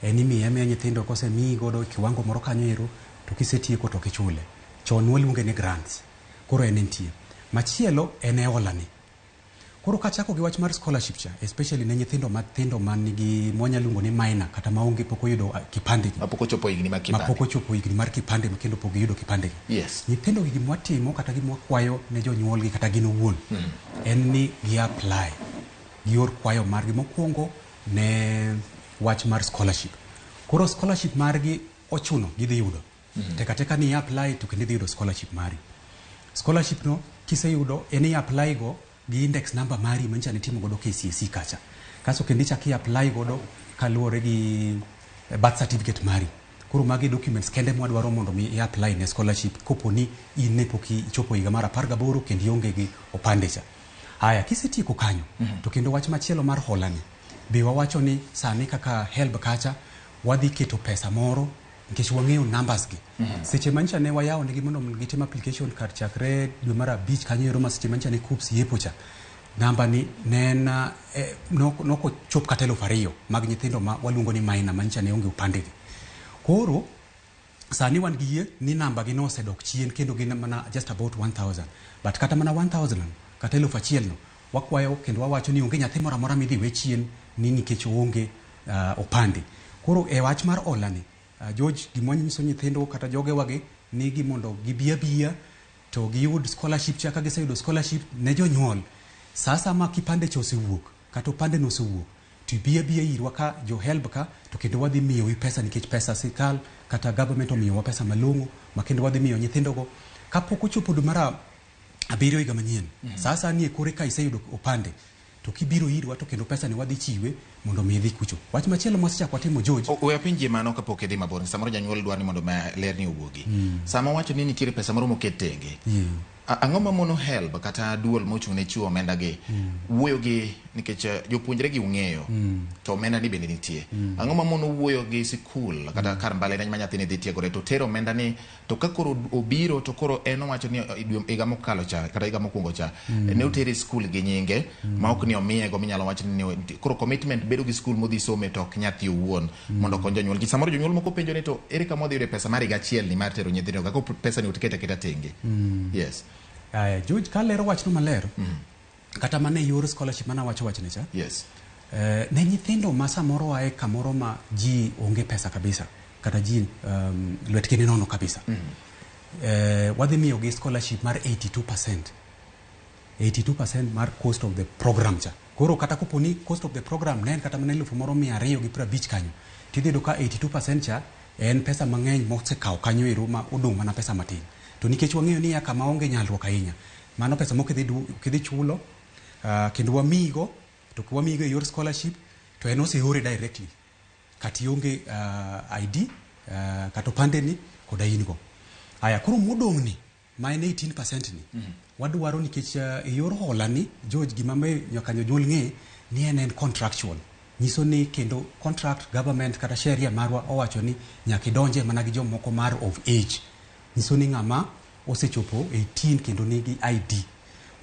En imiye amiya nyithindo kosemiyi godo kiwango moro kanyo ero to kisetieko to ok ichule. Chon waluonge ni grants. Koro en entie. Machielo en e hola ni. Koro kachako gi wach mar scholarship cha, especially ne nyithindo matindo man nigi mwanya luongo ni minor kata maonge pok oyudo kipande gi. Mapok ochopo higni mag kipande. Mapok ochopo higni mar kipande ma kendo pok giyudo kipande gi. Yes. Nyithindo gi gima watimo kata gima wakwayo ne jonyuolgi kata gin owuon en ni gi apply. Gior kwayo margi mokwongo ne wach mar scholarship. Koro scholarship margi ochuno gidhi yudo. Teka teka ni apply to kendo idhi yudo scholarship mari. Scholarship no kiseyudo en i apply go gi index number mari manyicha nitimo godo KCSE kacha. Kasto kendo ichak i apply godo kaluwore gi birth certificate mari. Koro magi documents kende mwadwaro mondo mi i apply ne scholarship kopo ni in ne pok ichopo higa mar 18 kendo ionge gi opande cha. Haya, kisetieko kanyo, to kendo wach machielo mar hola ni, be wawacho ni sani kaka HELB kacha, wadhi keto pesa moro nikech wang'eyo numbers gi. Seche manyicha ne wayawo negi mondo gitim application kar chakre dwe mar 5 kanyo ero ma seche manyicha ne KUCCPS yepo cha. Namba ni ne en nokochop kata 2000 mag nyithindo ma waluongo ni minor manyicha ne onge opande gi. Koro sani wan gi yie ni namba gi nosedok chien kendo gin mana just about 1000. But kata mana 1000 no, kata 1000 no, wakwayo kendo wawacho ni onge nyathi moro amora midhi we chien ni nikech oonge opande. Koro e wach mar hola ni, George, gima wanyiso nyithindo kata jogewagi ni gi mondo gibi abiya to giyud scholarship cha. Ka giseyudo scholarship ne jonyuol, sasa ma kipande cha osewuok kata opande no osewuok, to ibi abiya irwa ka jo HELB ka to kendo wadhi miyowi pesa nikech pesa sirkal kata government omiyowa pesa malong'o ma kendo wadhi miyo nyithindogo kapok ochopo dwe mar 7 higa manyien. Sasa ni kore ka iseyudo opande to kibiro irwa to kendo pesa ni wadhi chiwe Mondo mi idhi kucho. Wach machielo mwasechako watimo, George. We apenjie mano kapok idhi mabor. Samoro janyuol dwaro ni mondo ma ler ni owuogi. Sama wacho ni nitiere pesa moro moket tenge. Ang'o ma mono HELB kata duol mochung' ne chiwo omenda gi wuoyo gi, nikech jopuonjre gi ung'eyo to omenda ni bende nitie. Ang'o ma mono wuoyo gi sikul kata kar mbalariany ma nyathini dhi tiegore to tero omenda ni, to ka koro obiro to koro en owacho ni higa mokalo cha kata higa mokwongo cha ne otere e skul gi nyinge ma ok ni omiye go, minyalo wach ni koro commitment bedo gi skul modhi some to ok nyathi owuon, mondo okony jonyuol. Nikech samoro jonyuol moko penjo ni to ere kama wadhi yude pesa mar higa achiel ni mar tero nyithindo ka pesa ni oket aketa tenge? Yes. Aya, George, kalero wachno maler, kata mana e yor scholarship mana wacho wachne cha. Ne nyithindo ma samoro ae kamoro ma ji onge pesa kabisa, kata ji lwetgi ni nono kabisa. Wadhi miyogi scholarship mar 82%. 82% mar cost of the program cha. Koro kata kopo ni cost of the program ne en kata mana 1,250 kanyo, tidhi yudo ka 82% cha en pesa mang'eny mosekawo kanyo ero ma odong' mana pesa matin. To nikech wang'eyo ni ya kama onge nyalruok ahinya, mano pesa mok idhi chulo, kendo wamiyigo, to wamiyigo e yor scholarship, to en oseore directly. Kata ionge ID, kata opande ni koda in go. Aya, koro modong' ni, ma en 18% ni, wadwaro nikech e yor hola ni, George, gima me nyaka jonyuol ng'e ni en contractual. Nyiso ni kendo contract government kata sheria marwa owacho ni nyaka idonje mana gi jomoko mar of age. Nyiso ni ng'ama osechopo 18 kendo nigi ID.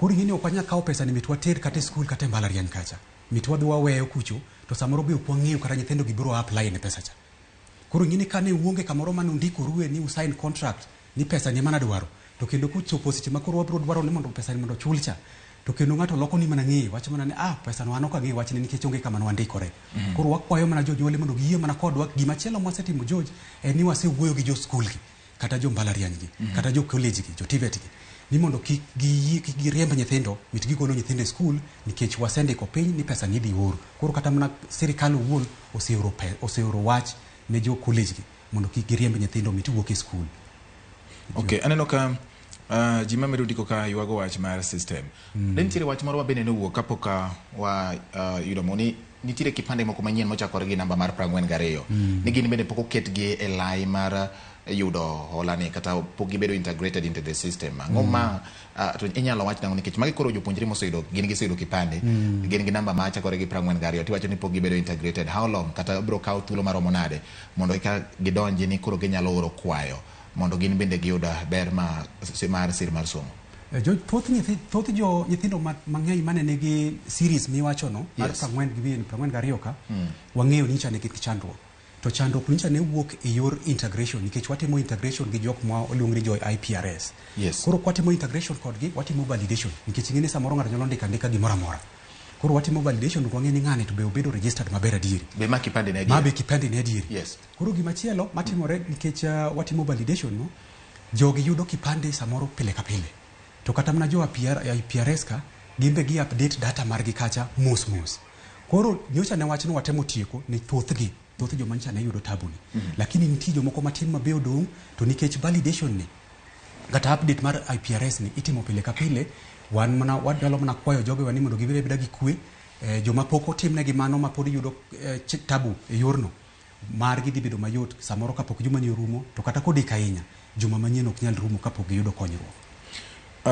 Koro ing'e ni ok wanyal kawo pesa ni mit water kata e skul kata e mbalariany kacha. Mit wadhi waweyo kucho to samoro be ok wang'eyo kata nyithindo gi biro apply ne pesa cha. Koro ing'e ni kane uonge kamoro mane undikorue ni usign contract ni pesa ni ema nadwaro, to kendo kochopo seche ma koro wabiro dwaro ni mondo pesa ni mondo ochul cha, to kendo ng'ato loko ni mana ng'eye wacho mana ni ah, pesa no an ok ang'eyo wachne nikech onge kama nwandikore. Koro wakwayo mana jonyuol mondo giyie mana kodwa. Gimachielo mwasetimo, George, en ni wasewuoyo gi jo skul gi kata jo mbalariany gi kata jo college gi, jo TVET gi, ni mondo kik giyie, kik giriemb nyithindo mit gigolo nyithindo e skul nikech wasendiko piny ni pesa ni idhi or. Koro kata mana sirikal owuon oseoro wach ne jo college gi mondo kik giriemb nyithindo mit wuok e skul. Okay, aneno ka ji mamedo ndiko ka ywago wach mar system. Ne nitiere wach moro ma bende nowuok kapok wa yudo mo ni nitiere kipande moko manyien mochakore gi namba mar 42. Ni gin bende pok oketgi e lai mar yudo hola ni kata pok gibedo integrated into the system. Ang'o ma to inyalo wach nang'o, nikech magi koro jopuonjre moseyudo, gin giseyudo kipande, gin gi namba machakore gi 42, tiwacho ni pok gibedo integrated. How long kata biro kawo thuolo maromo nade mondo eka gidonji ni koro ginyalo oro kwayo mondo gin bende giyud ber ma mar sir mar somo? George, thoth jo nyithindo mang'eny mane nigi series miwacho no mar 40 gi wiye 42 ka, wang'eyo ni nyicha nigi chandruok. To chandruok nyicha ne wuok e yor integration, nikech watimo integration gi jok ma oluong ni jo IPRS. Koro kwatimo integration kodgi, watimo validation, nikech ing'e ni samoro ng'ato nyalo ndiko andika gimoro amora. Koro watimo validation, wang'e ni ng'ani to be obedo registered maber adieri. Be ma kipande ne Ma be kipande ne adieri. Koro gimachielo matimore nikech watimo validation no, jogi yudo kipande samoro pile ka pile. To kata mana jo IPRS ka, gin be gi update data margi kacha mos mos. Koro nyocha ne wachno watemo tieko ne thothgi, thoth joma nyocha ne yudo tabu ni. Lakini nitie jomoko matin ma be odong', to nikech validation ni kata update mar IPRS ni itimo pile ka pile, wan mana wanyalo mana kwayo jogewa ni mondo gibed abeda gi kwe. Joma pok otimnegi mano ma pod yudo tabu e yorno margi dhi bedo mayot samoro kapok juma ni orumo, to kata kodek ahinya, juma manyien ok nyal rumo kapok giyudo konyruok.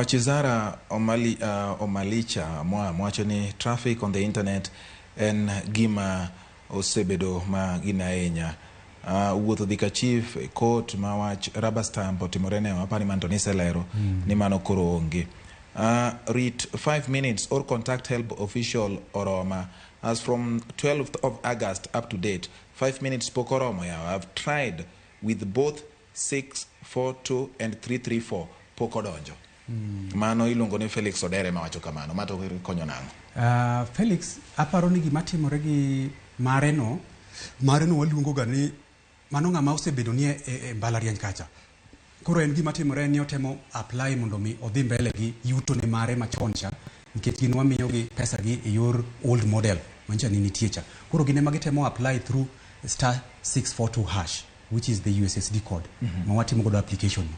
Chizara Omalicha Mwam wacho ni traffic on the internet en gima osebedo ma gina ahinya. Wuotho dhi ka chief e court ma wach rubber stamp otimore ne apani mano to niselero ni mano koro onge. Rit 5 minutes or contact HELB official oroma. As from 12th of August up to date, 5 minutes pok oromo yawa. I've tried with both 6, 4, 2 and 3, 3, 4 pok odonjo. Mano iluongo ni Felix Odere mawacho kamano. Ma to konyo nang'o? Felix, aparo ni gima timore gi mareno, mareno waluongo ga ni mano ng'ama osebedo ni e mbalariany kacha. Koro en gima timore ni otemo apply mondo mi odhi mbele gi yuto ne mare machon cha, nikech gin wamiyogi pesa gi e yor old model manyiso ni nitie cha. Koro gin ema gitemo apply through star 642 hash, which is the USSD code ma watimo godo application no.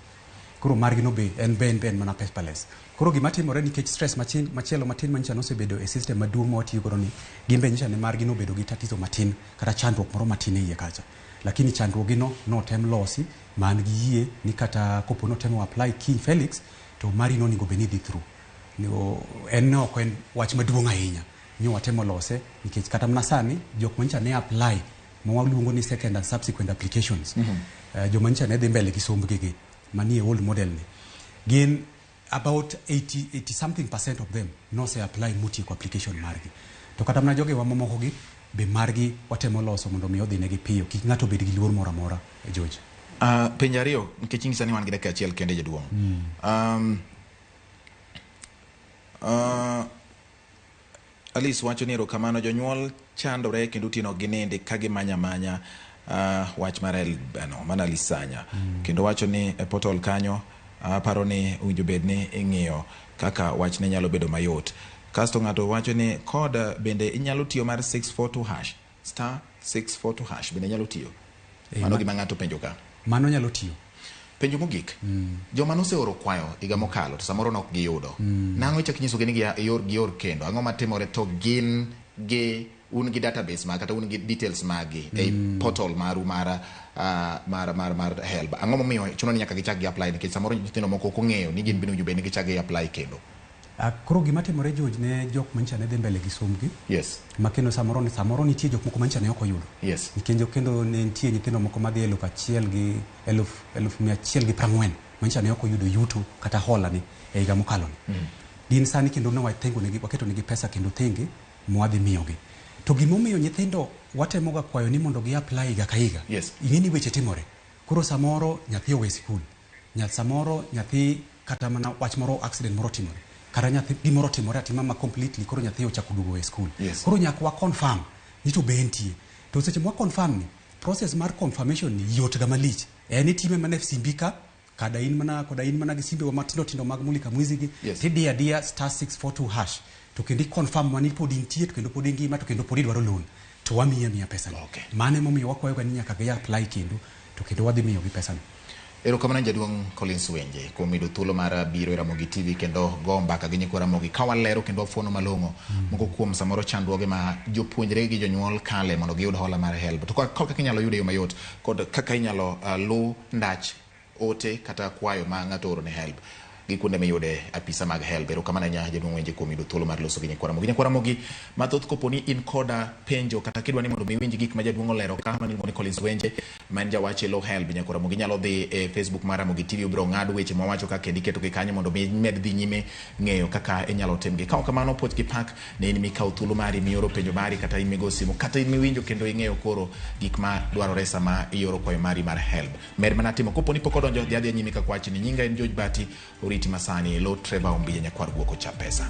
Koro margi no be en be en be en mana paperless. Koro gima timore nikech stress machin, machielo matin manyicha nosebedo e system maduong' ma watiyo godo ni, gin be nyicha ne margi nobedo gi tatizo matin kata chandruok moro matin e iye kacha. Lakini chandruogi no notem losi ma an gi yie ni kata kopo notemo apply kiny Felix to mari no onego bed ni dhi through. Onego, en ne ok en wach maduong' ahinya. Nyo watemo lose nikech kata mana sani jok manyicha ne apply ma waluongo ni second and subsequent applications. Joma nyicha ne dhi mbele gi sombgi gi manie old model ni gin about 80, 80 something percent of them nose apply motieko application margi. To kata mana jogewa mamoko gi be margi watemo loso mondo mi odhi negi piyo kik ng'ato bed gi luor moro amora George. Penjo ariyo nikech inyisa ni wan gi dakika achiel kende jaduong'. Alice wacho ni erokamano jonyuol chandore kendo otieno ok ginindi ka gimanya manya wach mar HELB no mana Lisanya. Kendo wacho ni e portal kanyo aparo ni owinjo bed ni ing'iyo kaka wachne nyalo bedo mayot. Kasto ng'ato wacho ni code bende inyalo tiyo mar 642 hash star 642 hash bende nyalo tiyo. Mano gima ng'ato penjo ka. Mano nyalo tiyo. Penjo mogik. Joma noseoro kwayo higa mokalo to samoro nok giyudo. Nang'o ichak inyisogi ni gior gior kendo? Ang'o matimore to gin gi un gi database mag kata un gi details magi ei portal maru mar mar mar mar HELB. Ang'o momiyo chuno ni nyaka gichak gi apply nikech samoro nyithindo moko ok ong'eyo ni gin bende owinjo bed ni gichak gi apply kendo. Koro gima timore George ne jok manyicha ne dhi mbele gi sombgi. Ma kendo samoro samoro nitie jok moko manyicha ne ok oyudo. Nikech kendo ne nitie nyithindo moko madhi 1000 gi 1,140 manyicha ne ok oyudo yuto kata hola ni e higa mokalo ni. Gin sani kendo ne wathengo negi waketo negi pesa kendo thenge mwadhi miyogi. To gimomiyo nyithindo watemoga kwayo ni mondo gi apply higa ka higa. Ing'e ni weche timore. Koro samoro nyathi owe sikul. Samoro nyathi kata mana wach moro accident moro timore. Kata nyathi gimoro timore atima ma completely koro nyathi ochako duogo e skul. Koro nyaka wa confirm ni to be entie. To seche mwa confirm ni process mar confirmation ni yot ga malich. En itime mana e simbi ka kada in mana koda in mana gi simbe wa matindo tindo mag mulika mwizi gi. Tidiyo adiya star 642 hash to kendo i confirm ma ni pod intie to kendo pod ingima to kendo pod idwaro loan to wamiyi amiya pesa ni. Mano emomiyo wakwayo ga ni nyaka gi apply kendo to kendo wadhi miyogi pesa ni. Erokamano jaduong' Collins Wenje kuom yudo thuolo mar biro e Ramogi TV kendo go mbaka gi nyikwa Ramogi ka walero kendo wafuono malong'o moko kuom samoro chandruoge ma jopuonjre gi jonyuol kale mondo giyud hola mar HELB. To kaka inyalo yude e yo mayot kod kaka inyalo luw ndach ote kata kwayo ma ng'ato oro ne HELB gi kuonde miyude apisa mag HELB. Erokamano ahinya jaduong' Wenje kuom yudo thuolo mar loso gi nyikwa Ramogi. Nyikwa Ramogi mathoth kopo ni in koda penjo kata kidwa ni mondo mi iwinj gik ma jaduong' olero ka ma iluongo ni Collins Wenje ma en jawach e lo HELB nyakwa Ramogi nyalo dhi e Facebook mar Ramogi TV ubiro ng'ado weche mawacho ka kendo iketogi kanyo mondo mi imed dhi nyime ng'eyo kaka inyalo timgi. Ka ok kamano puoch gi pak ne in mikawo thuolo mari mioro penjo mari kata in migo simu kata in miwinjo kendo ing'eyo koro gik ma dwarore sama ioro kwayo mari mar HELB. Med mana timo kopo ni pok odonjo dhi adhiya nyime kaka wachni. Nyinga en George Bati oriti masani lo Trevor Ombija nyakwar guok ocha pesa.